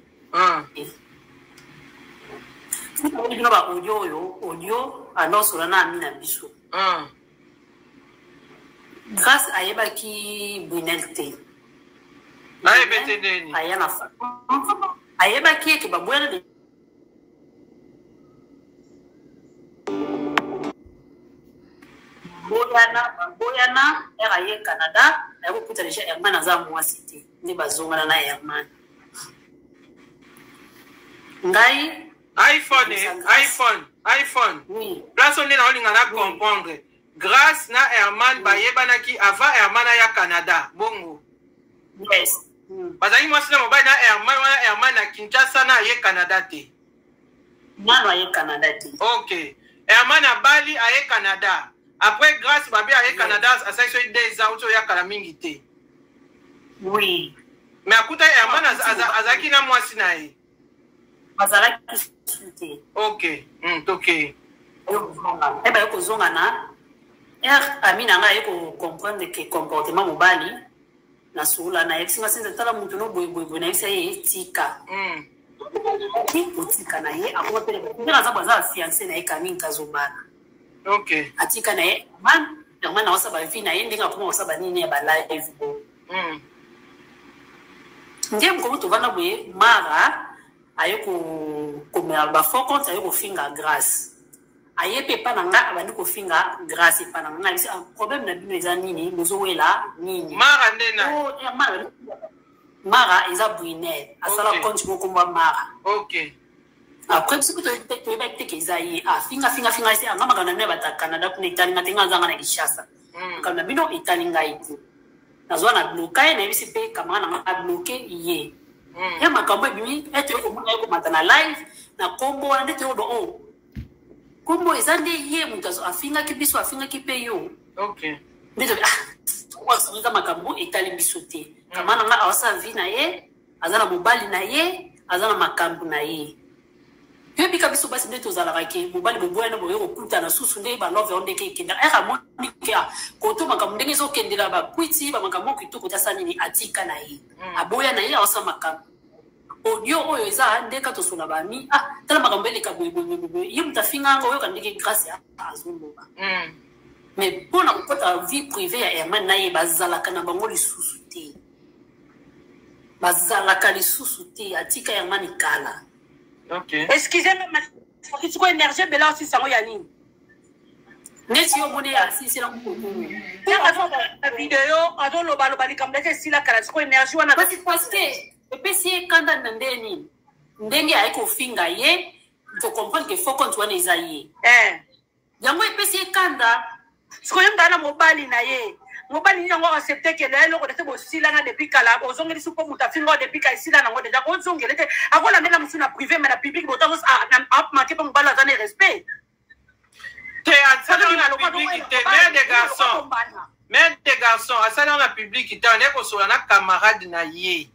Bino ba audio oyo, audio anosola na ami na biso. Grâce ayebaki Brunel te. Ayebi te ndeni? Aya na ayebaki eke baboyana. Boyana, baboyana. Ere aye Canada, aye kokuta deja Herman aza mwasi te, nde bazongana na Herman. Ngai iPhone, iPhone, iPhone. Oui. Place oyo nde naolinga na comprendre. Grâce na Herman bayebanaki avant Herman aya Canada, bongo? Yes. Bazalaki mwasi na mobali na Herman wana. Herman na Kinshasa na aye Canada te. Nano aye Canada te. Ok, Herman abali, aye Canada. Après Grâce babi aye Canada, asali soki 2 ans, uti oya kala mingi te. Oui. Mais akuta Herman azalaki na mwasi na ye. Bazalaki su te. Ok, toke. E baye kozonga na r ami na ngai, aye kocomprendre ke comportement mobali na sula nayebisi nga sinza tala motu no boyeboyeboye, nayebisa ye etika kotika na ye, akoma pene ndenge aza baza bafiance na ye Kamingi kazobana. Atika na ye Herman. Herman aosa bavie na ye ndenge akoma kosala banini ya balive bo. Nde mokolo tovanda boye, Mara aye komela bafaux compte, aye kofinga Grâce, aye mpe epa na nga, abandi kofinga Grâce epa na nga. Nayebisi: "Problème na bino eza nini? Bozowela nini?" Mara nde na? Oh, Mara, Mara eza Brunel, asala compte moko mwa Mara. Après biso mpe toyebaki te ke eza ye. Afinga, finga, finga se anga makambo na bino ya bata Canada kuna etali nga te. Nga azanga na Kinshasa, makambo na bino etali ngai te. Nazwa na bloka ye, nayebisi mpe camarade na nga abloke ye. Ya makambo ebimi ete okomona ye komata na live na nkombo wana, nde toyoba o nkombo eza nde ye moto afingaki biso, afingaki mpe yo. Nde tobi ah, eza makambo etali biso te. Kama na nga awasala vie na ye, aza na mobali na ye, aza na makambo na ye. Toyebika biso basi nde tozalaka ke mobali boboyana, boye kokutana susu nde balove yango ndenge ekendaka. Ere amoni ke ah, koto makambo ndenge ezokendela bakwiti bamakambo moko kitoko te, asala nini? Atika na ye, aboya na ye, awasala makambo. Audio oyo eza nde ka tosola bami ah, tala makambo eleka boye boye boye boye, ye moto afinga yango. Oyoka ndenge Grâce azoloba. Mais mpona kokota vie privée ya Herman na ye, bazalaka na bango lisusu te, bazalaka lisusu te. Atika Herman kala. Excusez nga, sikoyo énergie ebele osisa yango ya nini? Neti yo omoni asisela. Video azolobaloba likambo neti esila kala, sikoyo énergie wana? Parce que epesi ye kanda na nde nini, ndenge aye kofinga ye, tocomprendre ke faux compte wana eza ye. Yango epesi ye kanda. Sikoyo ngai na mobali na ye, mobali nini yango accepte ke na eloko te, bosilana depuis kala, ozongeli su mpo moto afinga depuis ka esila nango deja, kozongele te, akolandela mosusu na privé, mais na public boto amanke mpo mobali aza na respect te. Asali na public te, mère de garçon, mère de garçon asali na public te, ande kosola na camarade na ye.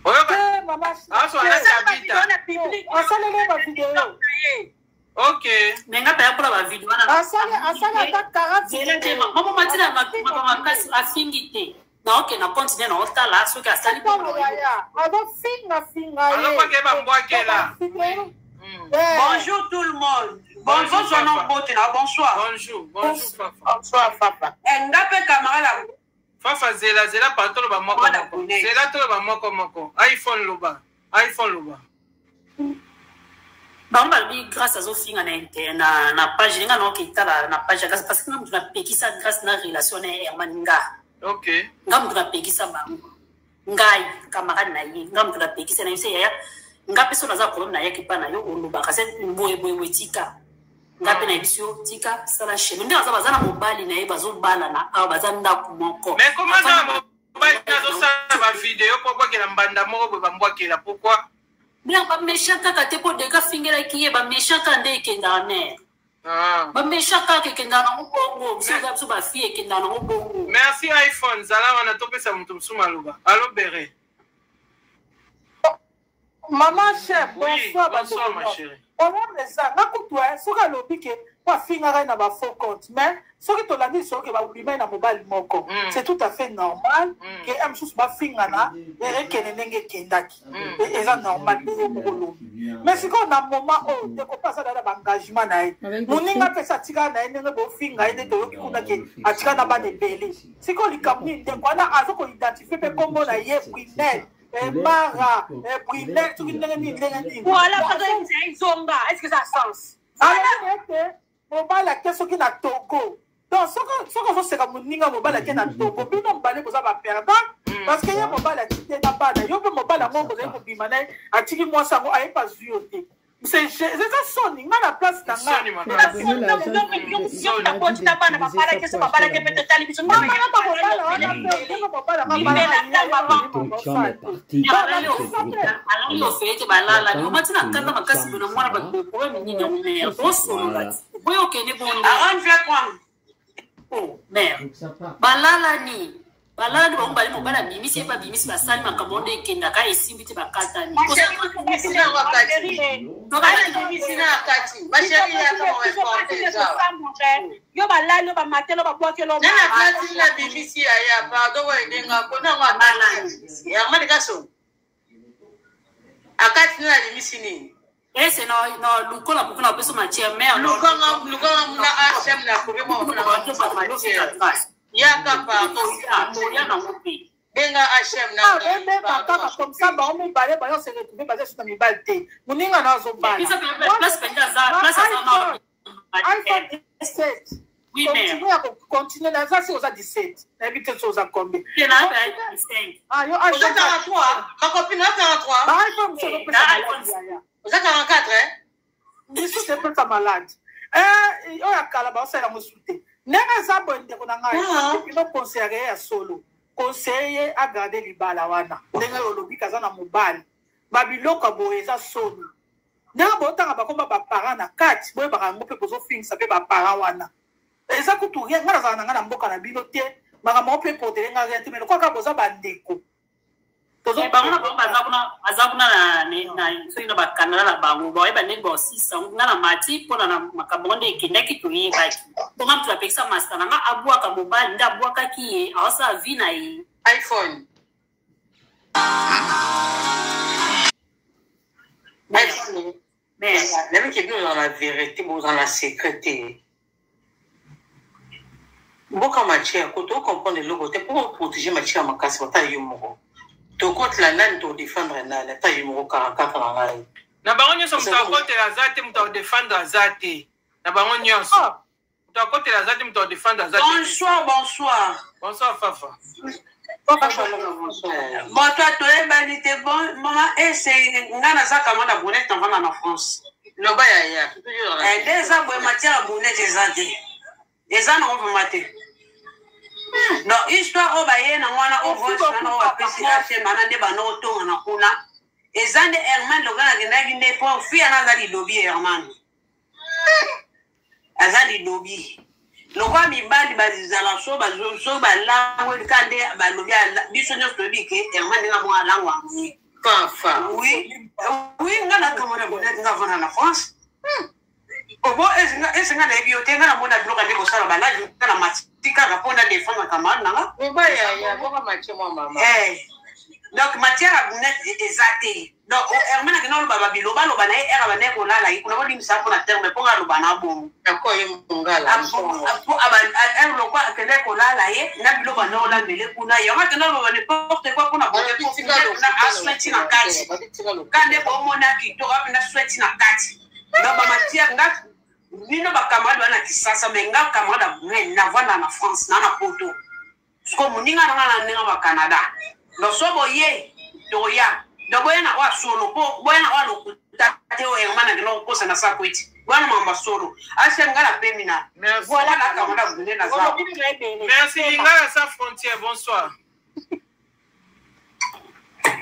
Oyoka asola na Tabita. Asaleli bavideo. Ok. Me nga mpe akola bavideo wana. Asali asali ata 40. Mama Matina makasi afingi te, naoke na continue naotala soki asali. Azofinga finga. Ye azopake bambwakela. Bonjour tout le monde. Bonjour, son nom beauté. Bonsoir. Bonjour, bonjour Fafa. Bonsoir Fafa. Nga pe camarade. Fafa, zela zela, pa toloba moko moko. Zela toloba moko moko. iPhone loba. iPhone loba. Bango balobi Grâce azofinga na inter na page nga, naoke etala na page ya Grâce, parce que nga moto napekisa Grâce na relation na Herman nga. Ok. Nga moto napekisa bango, ngai camarade na ye, nga moto napekisa na ye se yaya nga mpe so naza problème nayaki mpa na yo, olobaka se boye boye boye, tika nga mpe nayebisi yo, tika sala chemin nde baza na mobali na ye, bazobalana awa, baza ndako moko. Mais comment na mobali azosala bavideo mpo bwakela mbanda moko boye, bambwakela pourquoi? Mare, baméchant kaka te, mpo dega afingelaki ye, baméchant kaka nde ekendaka mare. Baméchant kaka ekendaka nango bongo, biso eza biso bafille, ekendaka nango bongo. Merci iPhone, zala wana, topesa moto mosusu maloba. Alo Bere. Mama chef. Oui, bonsoir. Bonsoir ma chérie. Problème eza nga kutu soki alobi ke po afingaka ye na bafaux compte, mais soki tolandi soki babima ye na mobali moko, c'est tout à fait normal ke ye mosusu bafingana, ekende ndenge ekendaki, eza normal nde ye moko lobi. Mais sikoyo na moment oyo ndeko mpe aza na baengagement na ye, moninga mpe esi atikala na ye, ndenge bofinga ye nde toyoki kuna ke atikala na bana ebele. Sikoyo likambo nini ndeko wana aza koidentifie mpe nkombo na ye Brunel, Mara, Brunel, soki ndenge nini ndenge nini. Voilà, zonga, est ce que ça a sens? Alobi ete mobali ake soki na Togo. Donc soki ozoseka moninga, mobali ake na Togo, bino mibale boza baperdant, parce que ye mobali atiki te na bana, yo mpe mobali yango kozali kobima na ye, atiki mwasi yango, ayebi azwi yo te. Eza soni. Nga na place na nga. Bana babalaki so babalaki mpe totali biso. Mama na bakobala wana mpe ndenge mobali Alali ofeye te, balalani omati na kanda makasi boye na mwana bato, problème nini yango mare? Osolola ti boye, okende bongo. Oh mare, balalani, balalani bango bale, mobali abimisi ye, babimisi, basali makambo nde ekendaka, esimbi te, bakatani. Yo balali yo bamatelo babwakelo. Na bimisi yaya, pardon, wa edenga konango akati kaso akati na abimisi nini? Ese na lukola kuku na peso matière mare. Lukanga na hm na kobe mwa yaka, pardon. Toya nango mpe. Benga hm na. Bebeba kaka comme ça, bango mibale bazo se retrouve, baza suka mibali te, moninga na azobala. Place mpenza aza, place aza. iPhone 17. Oui, mère. Continue ya kocontinue naza si oza 17, nayebi te so oza combien. Te na Ah, yo. Oza 43, bakopine, oza 43. Ba iPhone mosusu ezopesa maladi yaya. Oza 44. Lisusu epesa maladi oyo ya kala, baosala yango su te ndenge eza boye. Ndeko na ngai, bino conseiller ya solo, conseiller ye agarde libala wana ndenge olobi kaza na mobali. Babiloko ya boye eza soni, ndenge botanga bakoma baparent na kati, boyebaka yango mpe bozofingisa mpe baparent wana, eza kutu rien. Ngai nazala na ngai na mboka na bino te, makambo yango mpe potele ngai rien te, mais lokola kaka boza bandeko. Bango na bango baza kuna, baza kuna na soki na bakanada na bango, bayeba ndenge baosisa. Nga na mati mpona na makambo ngo nde ekendaki, toyebaki mponga moto apekisa masta na nga abwaka mobali, nde abwakaki ye, aosala vie na ye. iPhone, iPhone, nabiki bino na vérité, boza na secret te. Mboka matière ko tocomprendre eloko te mpo protéger matière makasi. Ata yo moko tokotela nani, todefendre nani? Ata yo moko 44 na ngai. Na bango nyonso, moto akotela aza te, moto akodefendre aza te. Na bango nyonso, moto akotela aza te, moto akodefendre aza te. Bonsoir, bonsoir. Bonsoir Fafa. Bon, toi toyebani te. Bon, mama ese, ngai naza kama na Brunette, navanda na France. Loba yaya. Nde eza boye, matière ya bonete eza te, eza nango vraiment te. Donc histoire oyo baye nango wana, oyo voice wana oyo bapesi hm wana, nde banda kotonga na kuna, eza nde Herman Logan akendaki nde po fi wana aza lilobi. Herman aza lilobi lokola mibali bazala so so balangwe ka nde balobi. Biso nyonso toyebi ke Herman ndenge moko alangwa. Fafa. Oui, nga nakamona bonete, nga vanda na France obo ese nga nayebi yo te. Nga namona biloko nde kosala baladi, nga na mati kaka mpo na défendre camarade nanga. Loba yaya, boka matie mwa mama. Donc matière ya bonete eza te. Donc Herman akenda oloba babiloba aloba na ye ere abandaki kolala ye kuna. Bolimbisa mpo na terme, mpo nga aloba na bongo. D'accord, ye mongala. Ere lokwa akendaki kolala ye na biloko anda olambele kuna, yango akenda oloba n'importe quoi mpona na asweti na kati ka nde bomona kitoko apenda sweti na kati. Donc bamatière, nga bino bacamarade wana na Kisasa, mais nga camarade ya Brune navanda na France na Poto siko moninga na nga na ndenge bacanada. Donc so boye toya, donc boya na oyo solo, mpo boya na oyo lokuta te. Oyo Herman akenda kokosa na sako eti wana mambo solo ase nga na pemi na voilà na camarade Brune naza. Merci. Lingala sans frontière, bonsoir.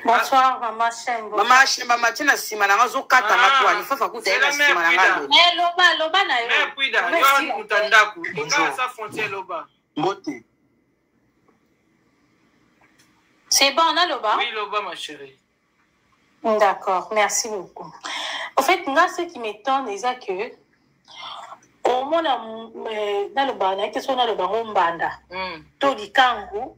Bonsoir, Mama Shem. Mama Shem, mama tia na nsima na nga, azokatanga twani fafa kuta ye na nsima na nga. Loba, loba na yo. Mère Puida, yo muta ndako. Lingala sans frontière, loba. Mbote. C'est bon, naloba? Oui, loba ma chérie. D'accord, merci beaucoup. Au fait, moi, ce qui m'étonne, c'est que omona naloba naye te, so naloba ngo mbanda to likangu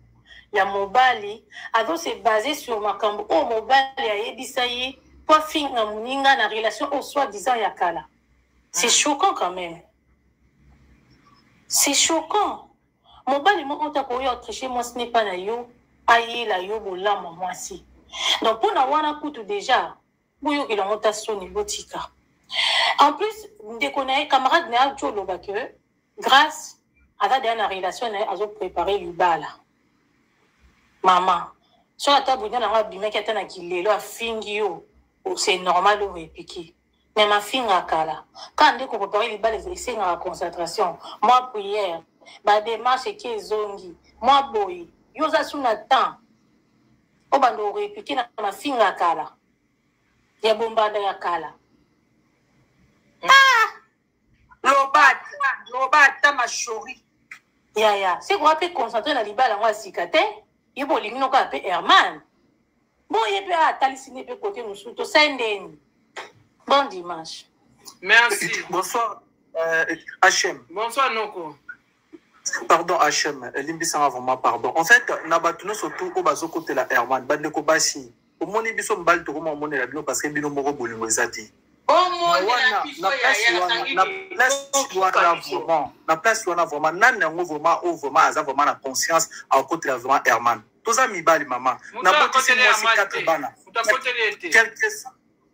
ya mobali azose base sur makambo oyo mobali ayebisa ye po afinga moninga na relation oyo soi disant ya kala. C'est choquant quand même, c'est choquant. Mobali moko ta koya otriche mwasi nepa na yo, ayela yo bolamu ya mwasi. Donc mpona wana kutu déjà boyokela yango ta soni, botika. En plus ndeko na ye, camarade na ye, ati oloba ke Grâce aza deya na relation na ye, azoprépare libala. Mama, soki ata bunya nango abimaki ata na kilelo afingi yo, c'est normal oyo epiki, mais mafinga kala kaka nde koprépare libala esengaka concentration, mwa prière, badémarche eki ezongi mwa boye. Yo oza su na temps obanda orépike na mafinga kala ya bombanda ya kala. Ah! Loba ata, loba ata mashori. Yaya, sikoa mpe concentre na libala yango ya sika te. Ye bolingi noka mpe Herman boye mpe atalisi nde mpe kote mosusu tosali ndeni. Bon dimanche. Merci. Bonsoir, HM. Bonsoir, Noko. Pardon, HM, limbisanga vraiment, pardon. En fait, na bato nyonso tu oyo bazokotela Herman, bandeko basi, omoni biso mibali tokoma omonela bino parce que bino moko bolingo eza te. Na place wana vraiment, na place wana vraiment, nani yango vraiment oyo vraiment aza vraiment na conscience akotela vraiment Herman? Toza mibali, mama, nabotisi mwasi 4 bana.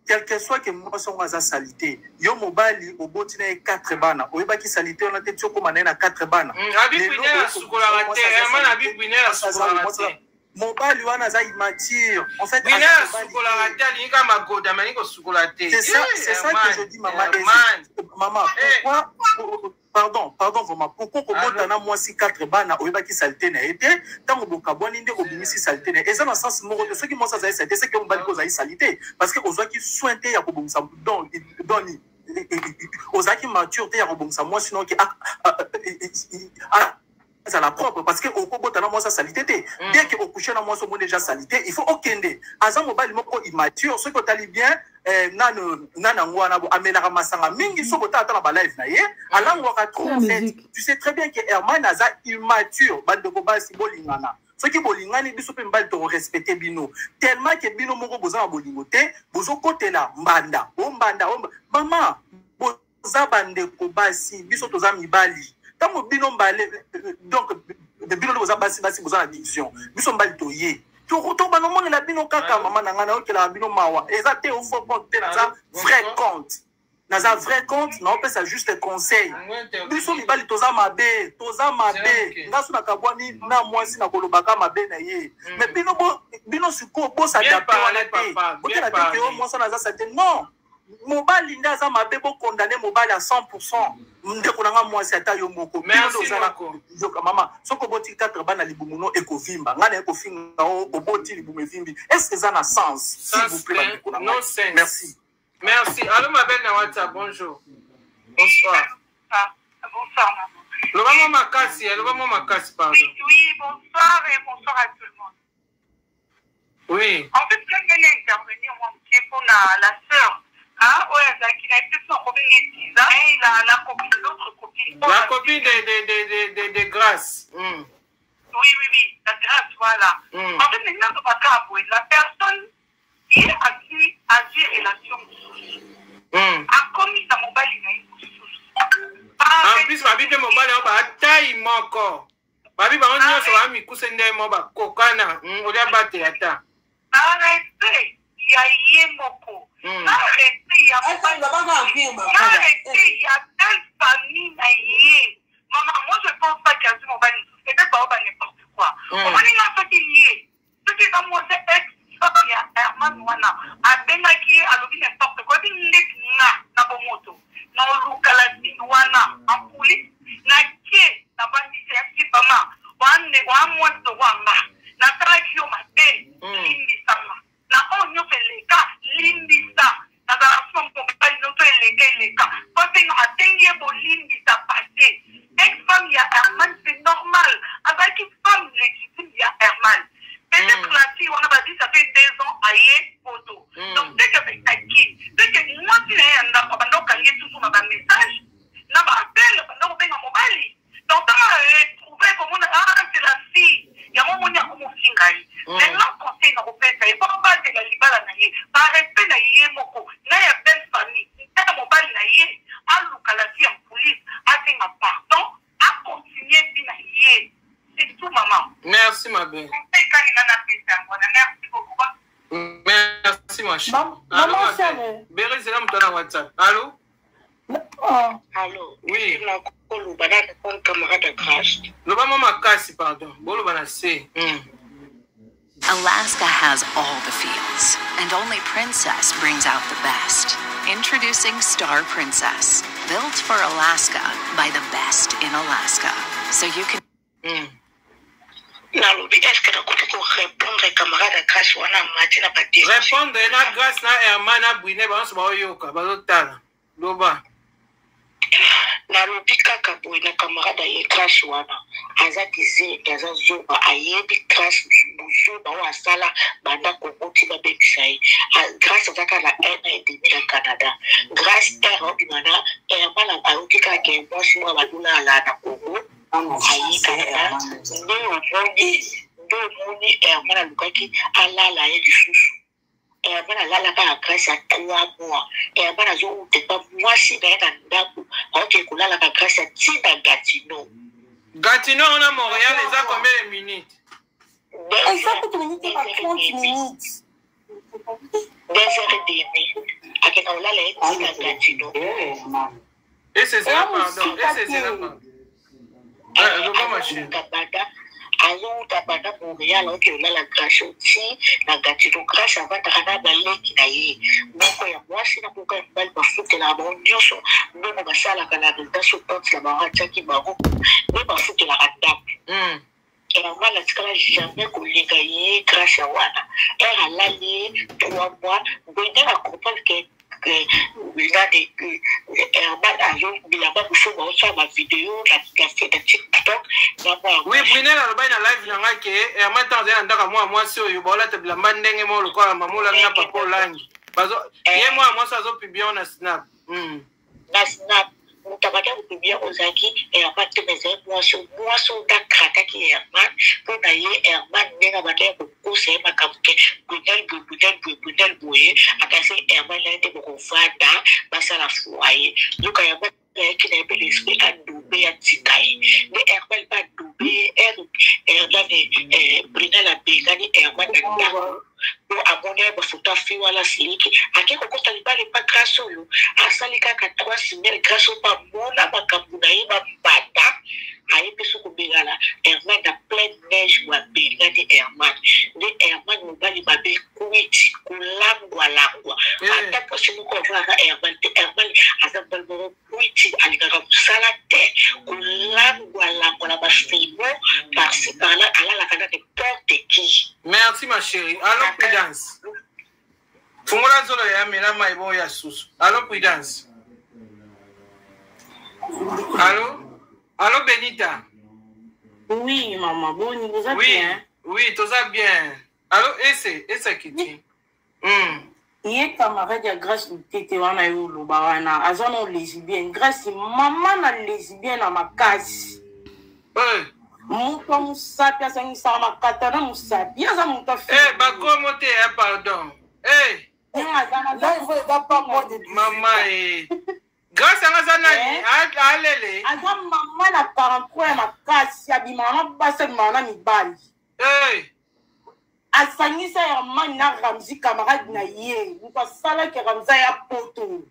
Quelque soit ke mwasi yango aza salité, yo mobali oboti na ye 4 bana, oyebaki salité wana te ti okóma na ye na 4 bana. Mobali wana aza immature en fait. Asukolaka te, alingi kaka magoda, alingi kosukola te. C'est ça, c'est ça que je dis, mama. Mama, pourquoi, pardon, pardon vraiment, pourquoi kobota na mwasi 4 bana, oyebaki salité na ye te? Ntango bokabwani nde obimisi salité na ye. Eza na sens moko te. Soki mwasi azali salité, seke mobali mpe ozali salité, parce que ozwaki soin te ya kobongisa doni, ozalaki mature te ya kobongisa mwasi noki azala propre, parce que okobota na mwasi asali te. Dès que okouche na mwasi, omoni déjà salité, il faut okende. Aza mobali moko immature. Soki otali bien, nano nani yango wana bo amelaka masanga mingi. Soki otala ata na balive na ye, alangwaka trop. En fait, tu sais très bien que Herman aza immature. Bandeko basi, bolingana. Soki bolingani, biso mpe mibali tokorespecte bino, tellement ke bino moko boza na bolingo te. Bozokotela mbanda o mbanda o mama. Boza bandeko basi, biso toza mibali. Ntango bino mbale, donc bino nde boza basi, basi boza na division, biso mibali toye tobanda omonela bino kaka. Mama na ngai, nayokelaka bino mawa. Eza te o faux compte te, naza vrai compte, naza vrai compte, naopesa juste conseil. Biso mibali toza mabe, toza mabe. Nga so nakabwani na mwasi, nakolobaka mabe na ye, mais bino bino sikoyo bos'adapte wana te. Botela te ke o mwasi wana aza sale te, non. Mobali nde aza mabe, bokondane mobali à 100%. Ndeko na nga mwasi, ata yo moko, bino nde oza na yoka mama, soki oboti 4 bana, libumu no ekovimba. Ngai naye kofinga o oboti libumu evimbi, est ce que eza na sens? S'il vous plaît, bandeko na ngai, merci. Merci. Allô, ma belle na WhatsApp, bonjour. Bonsoir. Bonsoir, maman. Loba mwa makasi, loba mwa makasi, pardon. Oui, oui, bonsoir et bonsoir à tout le monde. Oui. En fait, je viens intervenir moi pour la, la sœur. Hein, oyo azalaki na ye mpe akobengi Tiza, la, la copine, l'autre copine. La copine de, de, de, de, de, de Grâce. Oui, oui, oui, la Grâce, voilà. En fait, maintenant, la personne ye azwi azwi relation mosusu, akomisa mobali na ye mosusu. En plus babi mpe mobali yango baatai moko, babi bango nyonso baa mikuse nde mo bakokana, olia batela ta. Na respect ya ye moko, na respect ya mobali, na respect ya belle famille na ye. Mama, moi je pense pas qu'azwi mobali mosusu, peut-être bao ba n'importe quoi. Omoni nga, soki ye, soki eza mwasi ex ya Herman wana abengaki ye, alobi n'importe quoi, ebi ndeti nga na bomoto na oluka la fille wana en coulisse, nake navandisi yaki mama wane wa mwasi lokwa nga, nasalaki yo mabe, limbisanga na oyo nyonso eleka, limbisa, nazala suma mobali nyonso eleka eleka po asenga, asengi ye bolimbisa passé. Ex femme ya Herman, c'est normal, azalaki femme légitime ya Herman. Peut-être la fille wana badi, ça fait 2 ans aye poto, donc dès que aki, dès que mwasi na ye ya ndako abanda okangi toujours na bamessage na baappel, banda kobenga mobali. Donc ntango retrouve komona, ah, c'est la fille yango, omoni akomofinga ye. Maintenant, conseil na kopesa ye, po abatela libala na ye, par respect na ye moko na ya belle famille na mobali na ye, aluka la fille en coulisse, asenga pardon, acontinue vie na ye. C'est tout, maman. Merci, ma belle. Conseil kani nga napesa yango wana. Merci beaucoup. Merci, ma chérie. Maman Sale. Bere zela moto na WhatsApp. Allo. Allo. Oui. Nakoloba na répondre camarade ya Grâce. Loba mwa makasi, pardon, boloba na se. Alaska has all the feels, and only Princess brings out the best. Introducing Star Princess, built for Alaska by the best in Alaska. So you can. Nalobi, est-ce nakoki korépondre camarade ya Grâce wana mati na bade? Répondre na Grâce, na Herman, na Brine, banso baoyoka, bazotala, loba. Nalobi kaka boye na camarade aye Grâce wana, aza dizenge, aza zoba, ayebi Grâce buzoba oyo asala banda Kongo ti babebisa ye. Grâce aza kaka na un an et demi na Canada. Grâce ere obima na Herman, ayoki kaka ke mwasi moko badolala na Kongo, aye Canada. Nde omoni, nde omoni Herman alukaki alala ye lisusu. Herman alalaka na Grâce ya 3 mois. Herman azowuta epa mwasi na ye na ndako, aokende kolalaka Grâce ya ntina Gatineau. Gatineau wana Montréal eza combien de minutes? Eza kutu minute ba 30 minutes. 2h30 akenda kolala ye ntina Gatineau. Esezela, pardon, esezela, pardon. Loba, ma chérie. Banda azowuta banda Montréal, aoke olala Grâce oti na Gatineau. Grâce avandaka na baleki na ye, moko ya mwasi na moko ya mobali, bafutelaka bango nyonso ndongo basalaka na résidence. Tante na bango atiaki bango nde bafutelaka ndako. Herman atikala jamais kolinga ye Grâce ya wana. Ere alali ye 3 mois, boye acomprendre ke nani, Herman azobilamba mosusu, baosala bavideo na TikTok na mwa. Oui, Brunel alobaki na live na ngai ke Herman, ntango azali na ndako ya mwana mwasi oyo, baolata bilamba ndenge moko lokola mama Olangi na papa Olangi. Ye mwana mwasi azopublier na Snap. Na Snap, moto abanda kopublier ozalaki Herman te, mais ezali mwasi. Mwasi oyo akrakaki Herman mpo na ye. Herman ndenge abandaki kokosa ye makambo ke Brunel boye, Brunel boye, Brunel boye, akasi Herman na ye nde bokovanda basala foyer. Yoka, Herman ayaki na ye mpe l'esprit adobe, atika ye nde Herman mpe adobe ye. Nani, Brunel abengani Herman na ndako po amoni ye bafoto afi wana, asiliki, ake kokota libala epa Grâce oyo. Asali kaka 3 semaines, Grâce oyo mpe amona makambo na ye bambanda, aye mpe so kobengana Herman na pleine neige bo abengani Herman. Nde Herman mobali mabe, kwiti, kolangwalangwa, ata mpasi moko avandaka. bafibo parci par là, alalaka na n'importe qui. Merci ma chérie. Allo Prudence, fungola zolo ya mela mai bo ya susu. Allo Prudence, allo, allo Benita. Oui maman, boni boza? Oui. Bien. Oui, toza bien. Allo ese ese kiti. Ye camarade ya Grace Lutete wana, ye oloba wana aza na lesbienne. Grace mama na lesbienne na makasi. Moto ya mosapi asangisaka makata na mosapi, ye aza moto. Eh, bakomo te eh, pardon eh. Mama eh. Grâce yango aza nani? Alele. Aza mama na 43 ya makasi, abimaka na basi, abimaka na mibali. Asangisa Herman na Ramzi, camarade na ye, moto asalaki Ramzi ya poto.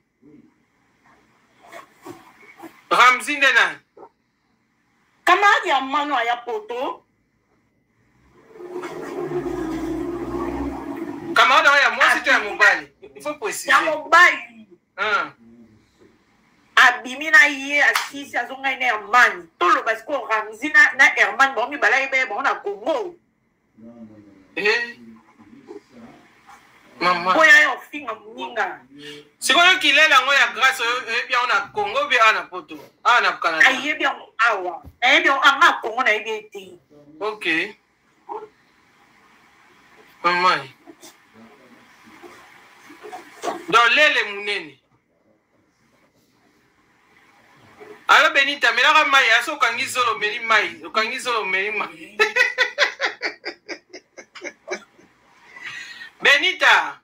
Ramzi nde nani? Camarade ya mano aya poto. Camarade oyo ya mwasi to ya mobali? Il faut préciser. Ya mobali. Abimi na ye, asisi, azongai na Herman. Toloba sikoyo Ramzi na Herman, bango mibale ayeba ye bango na Congo. Eh. Mama. Oyo aya ofinga moninga. Sikoyo kilela yango ya Grâce, oyebi yango na Congo bi awa na poto, awa na Canada? Ayebi yango awa, nayebi yango anga Congo, nayebi ye te. Ok mama, donc lele monene. Alo Benita, melaka mai aso, okangi zolo, omeli mai, okangi zolo, omeli mai. Benita.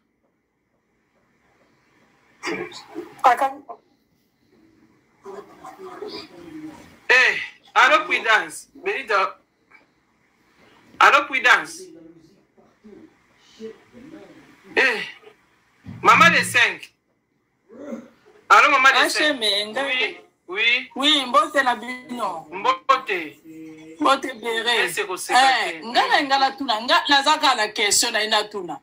Eh, allo Prudence, Benita. Allo Prudence. Eh, mama de 5. Allo mama de 5. Oui. Oui. Oui, mbote na bino. Mbote. Mbote bere. Ese koseka te. Nga na nga natuna, nga naza kaka na question na ye natuna.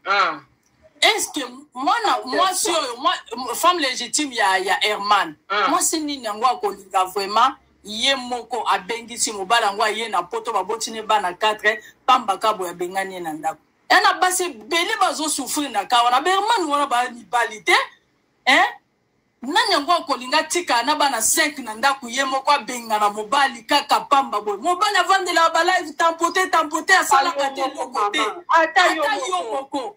Est ce que mwana mwasi oyo femme légitime ya Herman, mwasi nini yango akolinga vraiment ye moko abengisi mobali yango aye na poto, baboti ne bana 4, pamba ka boye abengani ye na ndako ya na basi ebele bazosouffrir na ka wana? Baherman wana baya mibali te, hein? Nani yango akolinga tika na bana 5 na ndako, ye moko abengana mobali kaka pamba boye? Mobali avandelaka balive, tampote tampote, asalaka te eloko te. Ata yo yo moko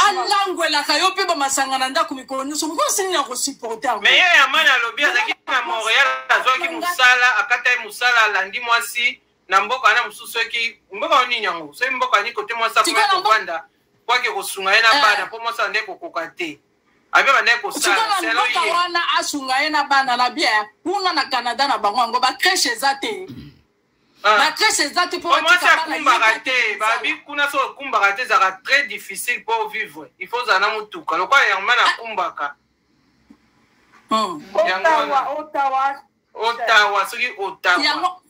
alangwelaka yo mpe bamasanga na ndako mikolo nyonso, mwasi nini akosupporte yango? Mais ye Herman alobi azalaki na Montréal, azwaki mosala, akata ye mosala, alandi mwasi na mboka wana mosusu, soki mboka oyo nini yango, soki mboka nini kote mwasi Sikoyo akoya na kovanda po ake kosunga ye na bana, mpo mwasi ande kokoka te, abi bandaki Sikoyo kosala na selo mboka ye. wana asunga ye na bana na bien kuna na Canada na bango yango, bacrèche eza te, bacrèche eza te mpo Po mwasi batika bana ye. akumbaka te, babi kuna so okumbaka te ezalaka très difficile po vivre, il faut ozala na motuka lokola Herman akumbaka. Yango wana. Ottawa, Ottawa. Ottawa, soki Ottawa. Yango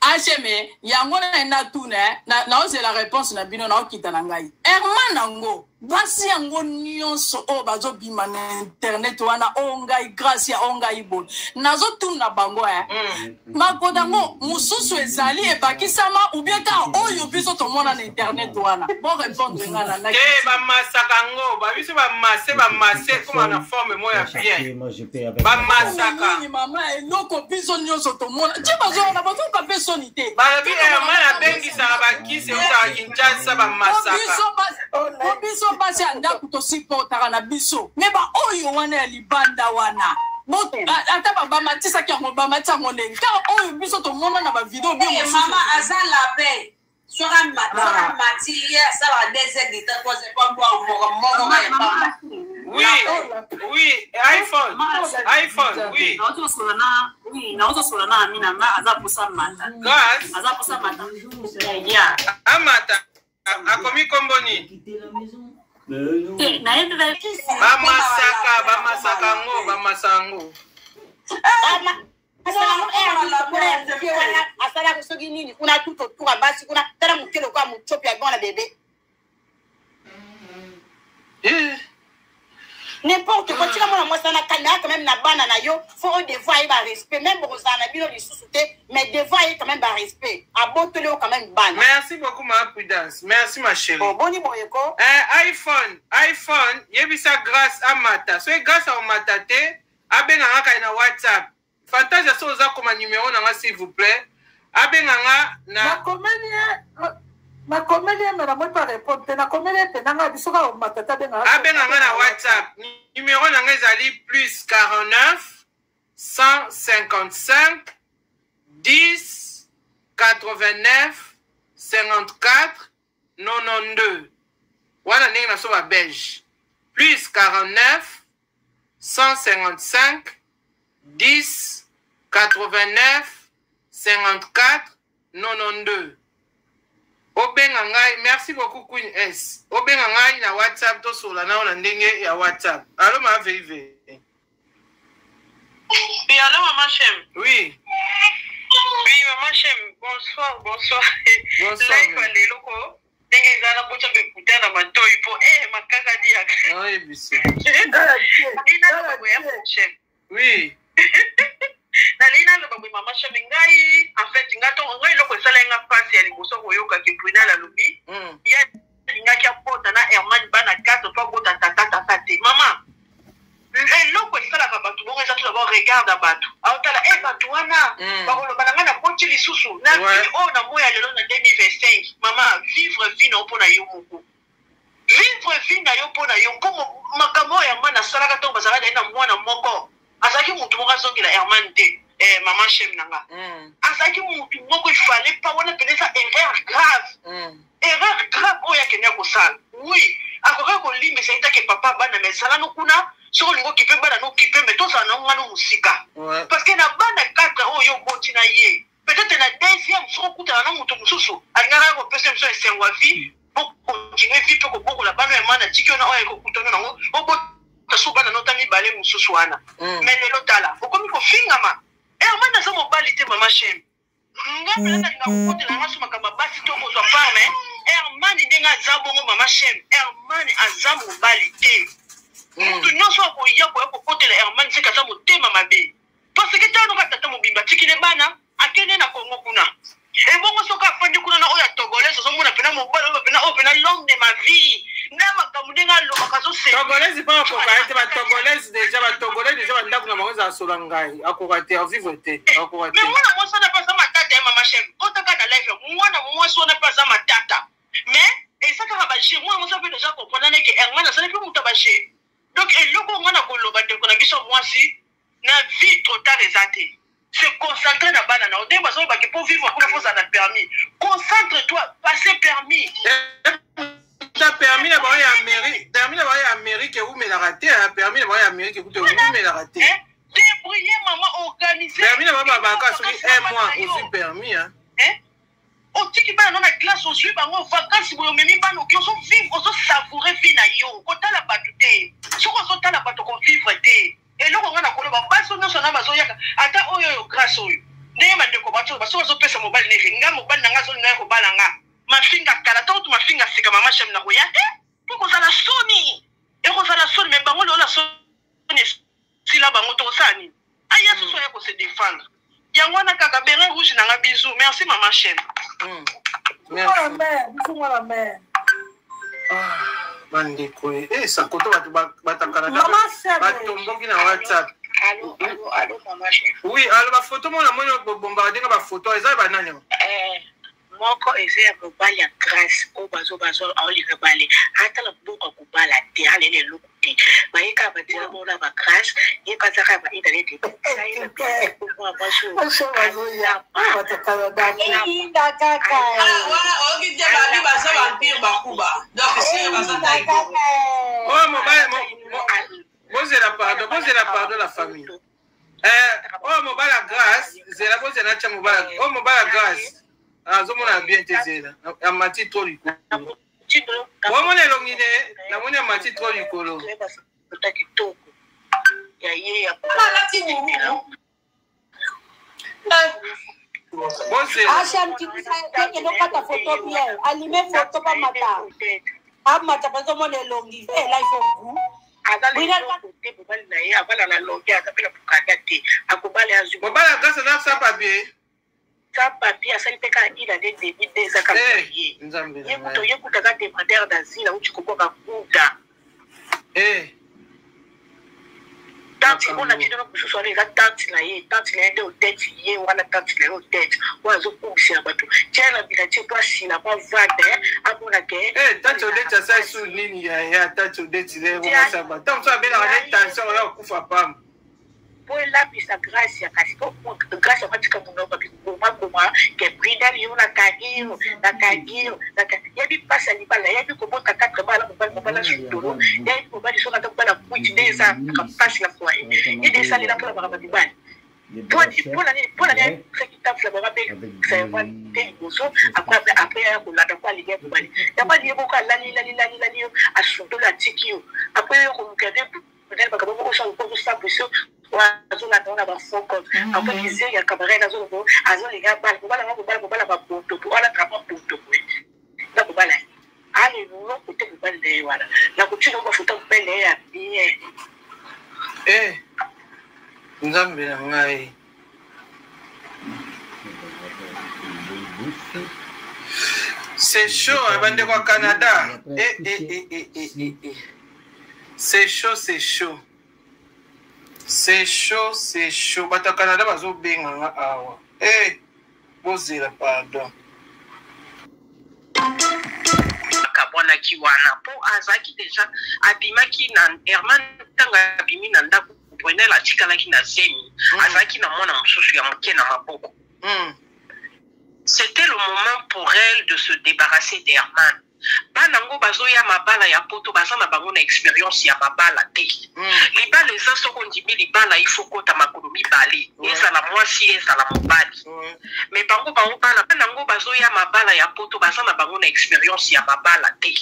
HM yango na natuna, naozela réponse na bino, naokita na ngai. Herman yango, basi yango nyonso oyo bazobima na internet wana, oyo ngai Gracia, oyo ngai boye, nazotuna bango makoda yango mosusu ezali ebakisama ou bien kaka oyo biso tomona na internet wana? Bo répondre nga na Te, bamasaka yango, babiso bamase bamase ekoma na forme moko ya bien, bamasaka. Nini mama, eloko biso nyonso tomona ti bazona, bazoka mpe soni te. Balobi Herman abengisaka bakisi eutaka Kinshasa, bamasaka. Po biso basi ya ndako tosupportaka na biso, me baoyo wana ya libanda wana, ata bamatisaki yango, bamatisa yango ndenge kaka oyo biso tomona na bavideo bio. Eh, mama aza lapin, soki amati ye asalaka 2 heures de temps, 3 heures, po mbwa moko moko kaka ya pamba. Oui, iPhone, iPhone, oui. Oui, naozosola na ami na nga, aza posa mata. Grâce. Aza posa mata ya. Amata akomi kombo nini? Te, nayebi. Bamasaka, bamasaka yango, bamasaka yango. Asalaka soki nini kuna, tout autour ya basi kuna. Tala moke lokola motsopi ya bona bebe. Eh. N'importe quoi, tika mwana mwasi wana calme, quand même na bana na yo, faut au devoir ye ba respect, même bokozala na bino lisusu te, mais devoir ye quand même ba respect. Abotoli yo quand même bana. Merci beaucoup ma Prudence. Merci ma chérie. Bon, boni boye ko. Eh, iPhone, iPhone, yebisa Grâce amata. Soki Grâce amata te, abenga nga kaka na WhatsApp. Fantasia soki oza koma numero na nga s'il vous plaît. Abenga nga na Nakomeli ye nakomeli ye me namoni pa répondre te nakomeli ye mpenza ngai biso kaka komata te abenga abenga nga na WhatsApp. Numero na nga ezali plus 49 155 10 89 54 92 wana ndenge na so ba belge plus 49 155 10 89 54 92 obenga ngai merci beaucoup queen s obenga ngai na whatsapp tosolola nao na ndenge ya whatsapp alo ma viv. Oui, allô, maman Chem. Oui. Oui, maman Chem, bonsoir, bonsoir. Bonsoir. Live à l'eloko. Ndenge eza na botya bekuta na matoi po eh makaka diaka. Oyebisi. Nina loba boye maman Chem. Oui. Nalingi naloba boye mama Chem, ngai en fait ngai to ngai eloko esalaki nga mpasi ya liboso koyoka ke Brunel alobi ye alingaki abota na Herman bana 4 po abota tata tata te. Mama eloko esalaka bato bongo eza tout d'abord regard ya bato aotala e bato wana bakoloba na ngai naboti lisusu na vie oyo na moi ya lelo na 2025. Mama, vivre vie na yo mpo na yo moko, vivre vie na yo mpo na yo, mpo makambo oyo Herman asalaka ntango bazalaka na ye na mwana moko, azalaki motu moko azongela Herman te. Eh, mama Shem na nga, azalaki motu moko ifale pa wana mpenza eza erreur grave, erreur grave oyo akende kosala. Oui, akokaki kolimbisa ye take papa bana, mais ezala no kuna soki olingi okipe bana no okipe, mais tozala na ngano mosika, parce que na bana 4 oyo oboti na ye, peut-être na deuxième soki okutana na moto mosusu alingaka ya kopesa biso esengo ya vie, bokontinue vie mpe kobokola bana ya mana tiki wana oyo ekokutana nango, obota so bana nota mibale mosusu wana. Mais lelo tala okomi kofingama. Herman aza mobali te, mama Shem. Nga mpenza nalinga kokotela nga so makambo ya basi to kozwa part, mais Herman ndenge aza bongo, mama Shem, Herman aza mobali te. Moto nyonso akoya koya kokotela Herman seke aza motema mabe, parce que tala noka tata mobimba atikile bana akende na Kongo kuna. Ebongo soki afandi kuna na oyo ya Togolais, ozomona mpena mobali oyo mpena oyo mpena l'homme de ma vie na makambo ndenge alobaka. Togolais mpe akoka ye te. Batogolais déjà, batogolais déjà bandako na bango ezala sola. Ngai akoka te, avivre te, akoka te. Mais mwana mwasi wana mpe aza matata ya mama Shem. Otaka na live, mwana mwasi wana mpe aza matata, mais eza kaka baje. Mwana mwasi mpe déjà comprendre neke Herman azali mpe moto ya baje. Donc eloko nga na koloba, ndeko na biso mwasi, na vie trop tard eza te. Se concentrer na bana na yo ndenge bazolobaki mpo vivre kuna fozala na permis. Concentre toi, passe permis. Ta permis na bango ya Amérique, permis na bango ya Amérique ewumelaka te. Permis na bango ya Amérique ekuta ewumelaka te. Débrouiller, mama, organiser. Permis na bango babaka soki un mois ozwi permis. Otiki bana no na classe, ozwi bango vacances boye, omemi bana, oki ozovivre, ozosavoure vie na yo. Kotala bato te. Soki ozotala bato, kovivre te. Eloko nga na koloba, basi nyonso na bazoyaka ata oyo oyo grâce oyo ndenge bandeko bato baso bazopesa mobali neke nga mobali na nga azolinga ya kobala nga mafinga kala ntango tu mafinga sika, mama Shem, na koya te mpo kozala soni, ekozala soni. Me bango lelo na soni esila bango, tokosala nini? Aya susu aya kose défendre yango wana kaka beret rouge na nga. Bisou, merci mama Shem. Mwana mare, biso mwana mare. Bandeko e sakoto bato batakana batomboki na WhatsApp. Allo, allo, allo, mama Chef. Oui, alo bafoto mona moni bombarde nga bafoto eza banani? Moko eza ya mobali ya Grâce oyo bazo aolinga bale atala mbongo akobala te, alele eloko te, baye kaka batela mona ba Grâce ye mpe aza kaka baidale te. Eyinda kaka. Wana oyoki te, babi baza bampire bakuba, donc sere baza taiko. Oyo mobali, bozela pardon, bozela pardon la famille. Oyo mobali ya Grâce, zela, bozela natya mobali oyo. Mobali ya Grâce azomona bien te, zela, amati trop likolo. Omona elongi ne, namoni amati trop likolo. Kitoko ya ye ya Asham kende okata photo bien, alime photo, pamata amata, bazomona elongi. Life of goût. Aza leloko te, mobali na ye avanda na longue, aza mpe na mokanda te, akobala ye azwi. Mobali ya Grâce aza sans papier. Sans papier, asali mpe kaka une année demi nde eza kaka eh, ye. Ye kutu ye kutu aza demandeur d'asile, auti kobwaka kuda. Eh. Tante oyo natindaka mosusu wana eza tante na ye, tante na ye nde otete ye wana, tante na ye otete oyo azokumisela bato tia na bila tie po asila po avanda amona ke eh, tante odete asali su nini yaya tante odete lekomosaba ntango mosusu abelaka ne tension oyo akufa pamba po elapisa gracia kasi po gracia atika monoko bigomagoma ke bridal yo nakangi yo nakangi yo yebi mpasi ya libala yebi kobota 4 bana mobali mobali asundolo yebi mobali soki ata mobali akwiti nde ezalaka mpasi na foye ye nde esalela mpona makambo ya mibali mpona nini mpona nini soki tafula bango abengisa yango te liboso apres aya kolanda mpo alingi ya mobali yango alingi moko alali lali lali lali yo asundolo atiki yo apres yo koluka nde Peut-être makambo moko osala mpo ozosambwisa azolanda wana bafaux compte apres kizengi ya camarade azoloba azolinga bala kobala ngo kobala kobala baboto po wana kama boto boye na kobala ye ale eloko te mobali na ye wana nakotina bafoto mobali na ye ya bien. Eh, nzambe na ngai. C'est chaud, hein, bandeko ya Canada. Eh, eh, eh, eh, eh, eh, eh. C'est chaud, c'est chaud. C'est chaud, c'est chaud. Bato ya Canada bazobenga nga awa. Eh, bozela pardon. Akabwanaki wana mpo azalaki deja abimaki na Herman. Ntango abimi na ndako, Brunel atikalaki na zemi. Azalaki na mwana mosusu ya moke na maboko. C'était le moment pour elle de se débarrasser d'Herman. Bana ngo bazoya mabala ya poto, baza na bango na experience ya mabala te. Libala eza soki ondimi libala, il faut kota makolo mibale, ezala mwasi ezala mobali. Mais bango bango bana bana ngo bazoya mabala ya poto, baza na bango na experience ya mabala te.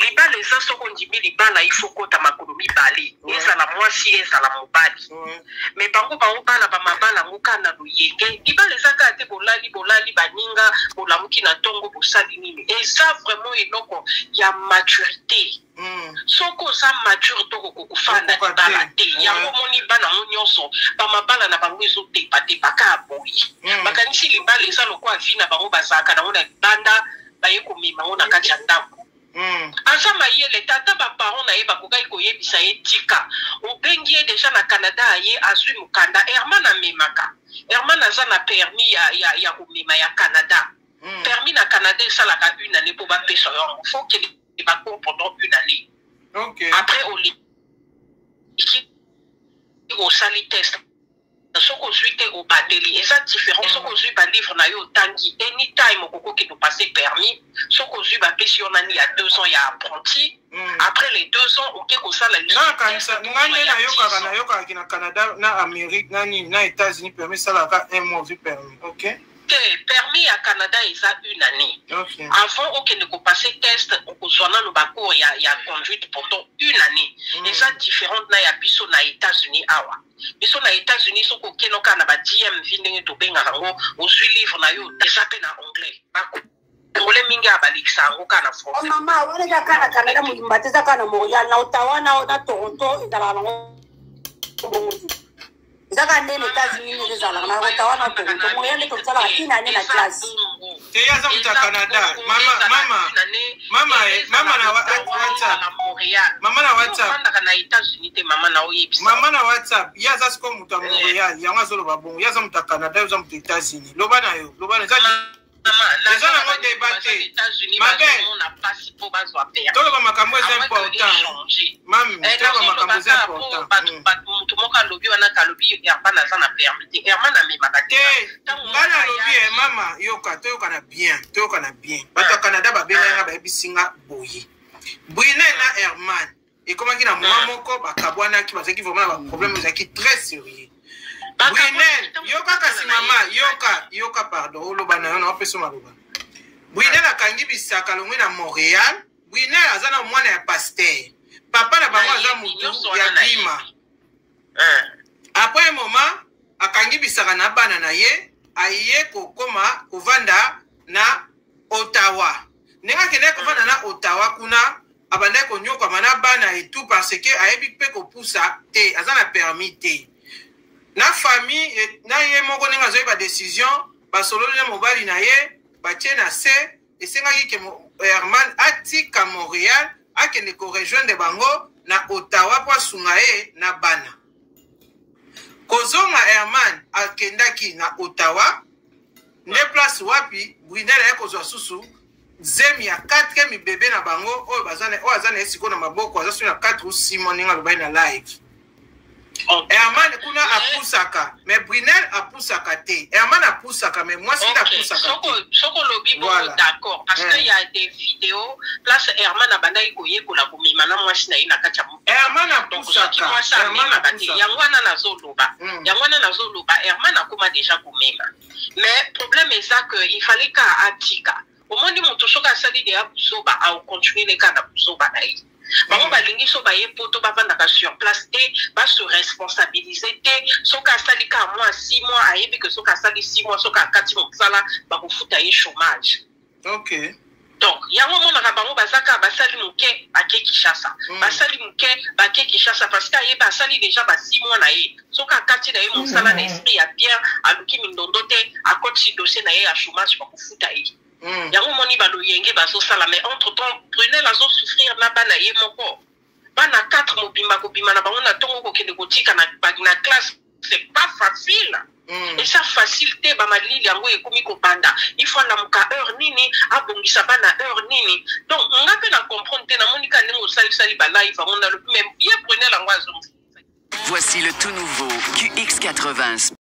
Libala eza soki ondimi libala, il faut kota makolo mibale, ezala mwasi ezala mobali. Mais bango bango bana bamabala yango kaka na loyenge. Libala eza kaka te bolali bolali baninga, bolamuki na ntongo bosali nini. Eza vraiment eloko ya maturité. Soki oza mature to kokofanda libala te. Yango omoni bana yango nyonso bamabala na bango ezotepatepa kaka boye. Bakanisi libala eza lokola vie na bango bazalaka nango na libanda, baye komema yango na kati ya ndako. Aza mayele tata, baparent na ye bakokaki koyebisa ye tika. Obengi ye deja na Canada, aye azwi mokanda. Herman amemaka, Herman aza na permis ya komema ya Canada. Permis na Canada esalaka une année mpo bapesa yo yango, faut okende bacours pendant une année. Après oleki, osali test, soki ozwi te obandeli. Eza différent soki ozwi balivre na yo otangi, anytime okoki okende opase permis. Soki ozwi, bapesi yo nani ya 2 ans ya apprenti. Après les 2 ans oke kosala. Nakanisa nga nde nayokaka nayokaki na Canada, na Amérique, na nini, na États-Unis, permis esalaka un mois, ozwi permis, ok. Te, permis ya Canada eza une année. Avant okende kopase test, okozwa nano bacours ya conduite pendant une année. Eza différente na ya biso na États-Unis. Awa biso na États-Unis, soki okende kaka na ba DMV ndenge tobengaka yango, ozwi livre na yo, eza mpe na anglais. Bakongole mingi ya balekisa yango kaka na français. Mama, wana eza kaka na Canada mobimba te, eza kaka na Montréal, na Ottawa, na Toronto ezalaka nango bongo te. Eza kaka nde na États-Unis nde ezalaka na Ottawa na Toronto. Montréal nde tosalaka ntina ne na classe. Te, ye aza moto ya Canada. Mama, mama, mama, mama na WhatsApp, mama na WhatsApp. Ofandaka na États-Unis te, mama na oyebisa. Mama na WhatsApp, ye aza sikoyo moto ya Montréal, yango azoloba bongo. Ye aza moto ya Canada, ye aza moto ya États-Unis. Loba na yo, loba na eza eza nango débat te. Mabe, toloba makambo eza important. Mami, toloba makambo eza important. Moto moko alobi wana, kalobi Herman aza na permis te, Herman amemaka. Te, nga nalobi e mama, yoka, toyokana bien, toyokana bien. Bato ya Canada babengai nga, bayebisi nga boye: Brunel na Herman ekomaki na moment moko bakabwanaki, bazalaki vraiment na baproblème, ezalaki très sérieux. Brunel, yoka kasi mama, yoka, yoka, pardon, oloba na yo na opesa maloba. Brunel akangi bisaka longwe na Montréal. Brunel aza na mwana ya pasteur, papa na bango aza mutu ya bima. Après un moment akangi bisaka na bana na ye, aye kokoma kovanda na Ottawa. Ndenge akendaki kovanda na Ottawa kuna. abandaki konyokwama na bana et tout parce que ayebi mpe kopusa te, aza na permis te. Na famille na ye moko ndenge azwaki ba decision, basololi na mobali na ye, batie na se, esengaki ke Herman atika Montreal akende ko rejoindre bango na Ottawa mpo asunga ye na bana. Kozonga Herman akendaki na Ottawa nde place wapi Brunel aye kozwa susu zemi ya 4e bebe na bango oyo baza na oyo aza na ye sikoyo na maboko, aza soki na 4 ou 6 mois ndenge alobaki na live. Herman kuna apusaka mais Brunel apusaka te. Herman apusaka mais mwasi nde apusaka te. Soko olobi bongo Voilà. d'accord parce que ya des vidéos place Herman abandaki koyekola komema na mwasi na ye na kati ya motuka. Herman Donc soki apusaka, mwasi Herman amemaka te, apusaka. yango wana nazoloba. Yango wana nazoloba Herman akoma déjà komema. Mais problème eza que il fallait ka atika. Omoni moto soki asali deya buzoba aocontinue kaka na buzoba na ye. Bango balingi so baye poto bavandaka sur place te, ba se responsabiliser te. Soki asali kaka mwa 6 mois, ayebi ke soki asali 6 mois, soki akati mosala bakofuta ye chômage. Okay. Donc yango omonaka bango baza kaka basali moke bake Kinshasa, basali moke bake Kinshasa parce que ayeba asali déjà ba 6 mois na ye. Soki akati na ye mosala na esprit ya bien, aluki mindondo te, akotisi dossier na ye ya chômage, bakofuta ye. Yango omoni baloyenge bazosala, mais entre temps Brunel azosouffrir na bana ye moko, bana 4 mobimba kobima na bango na ntongo kokende kotika na, na classe, c'est pas facile. Eza facile te. Bamalili yango ekomi kobanda, il faut alamuka heure nini, abongisa bana heure nini. Donc nga mpe na comprendre te, namoni ka ndenge osalisali balive yango, nalobi mais ye Brunel yango azongisa. Voici le tout nouveau QX80.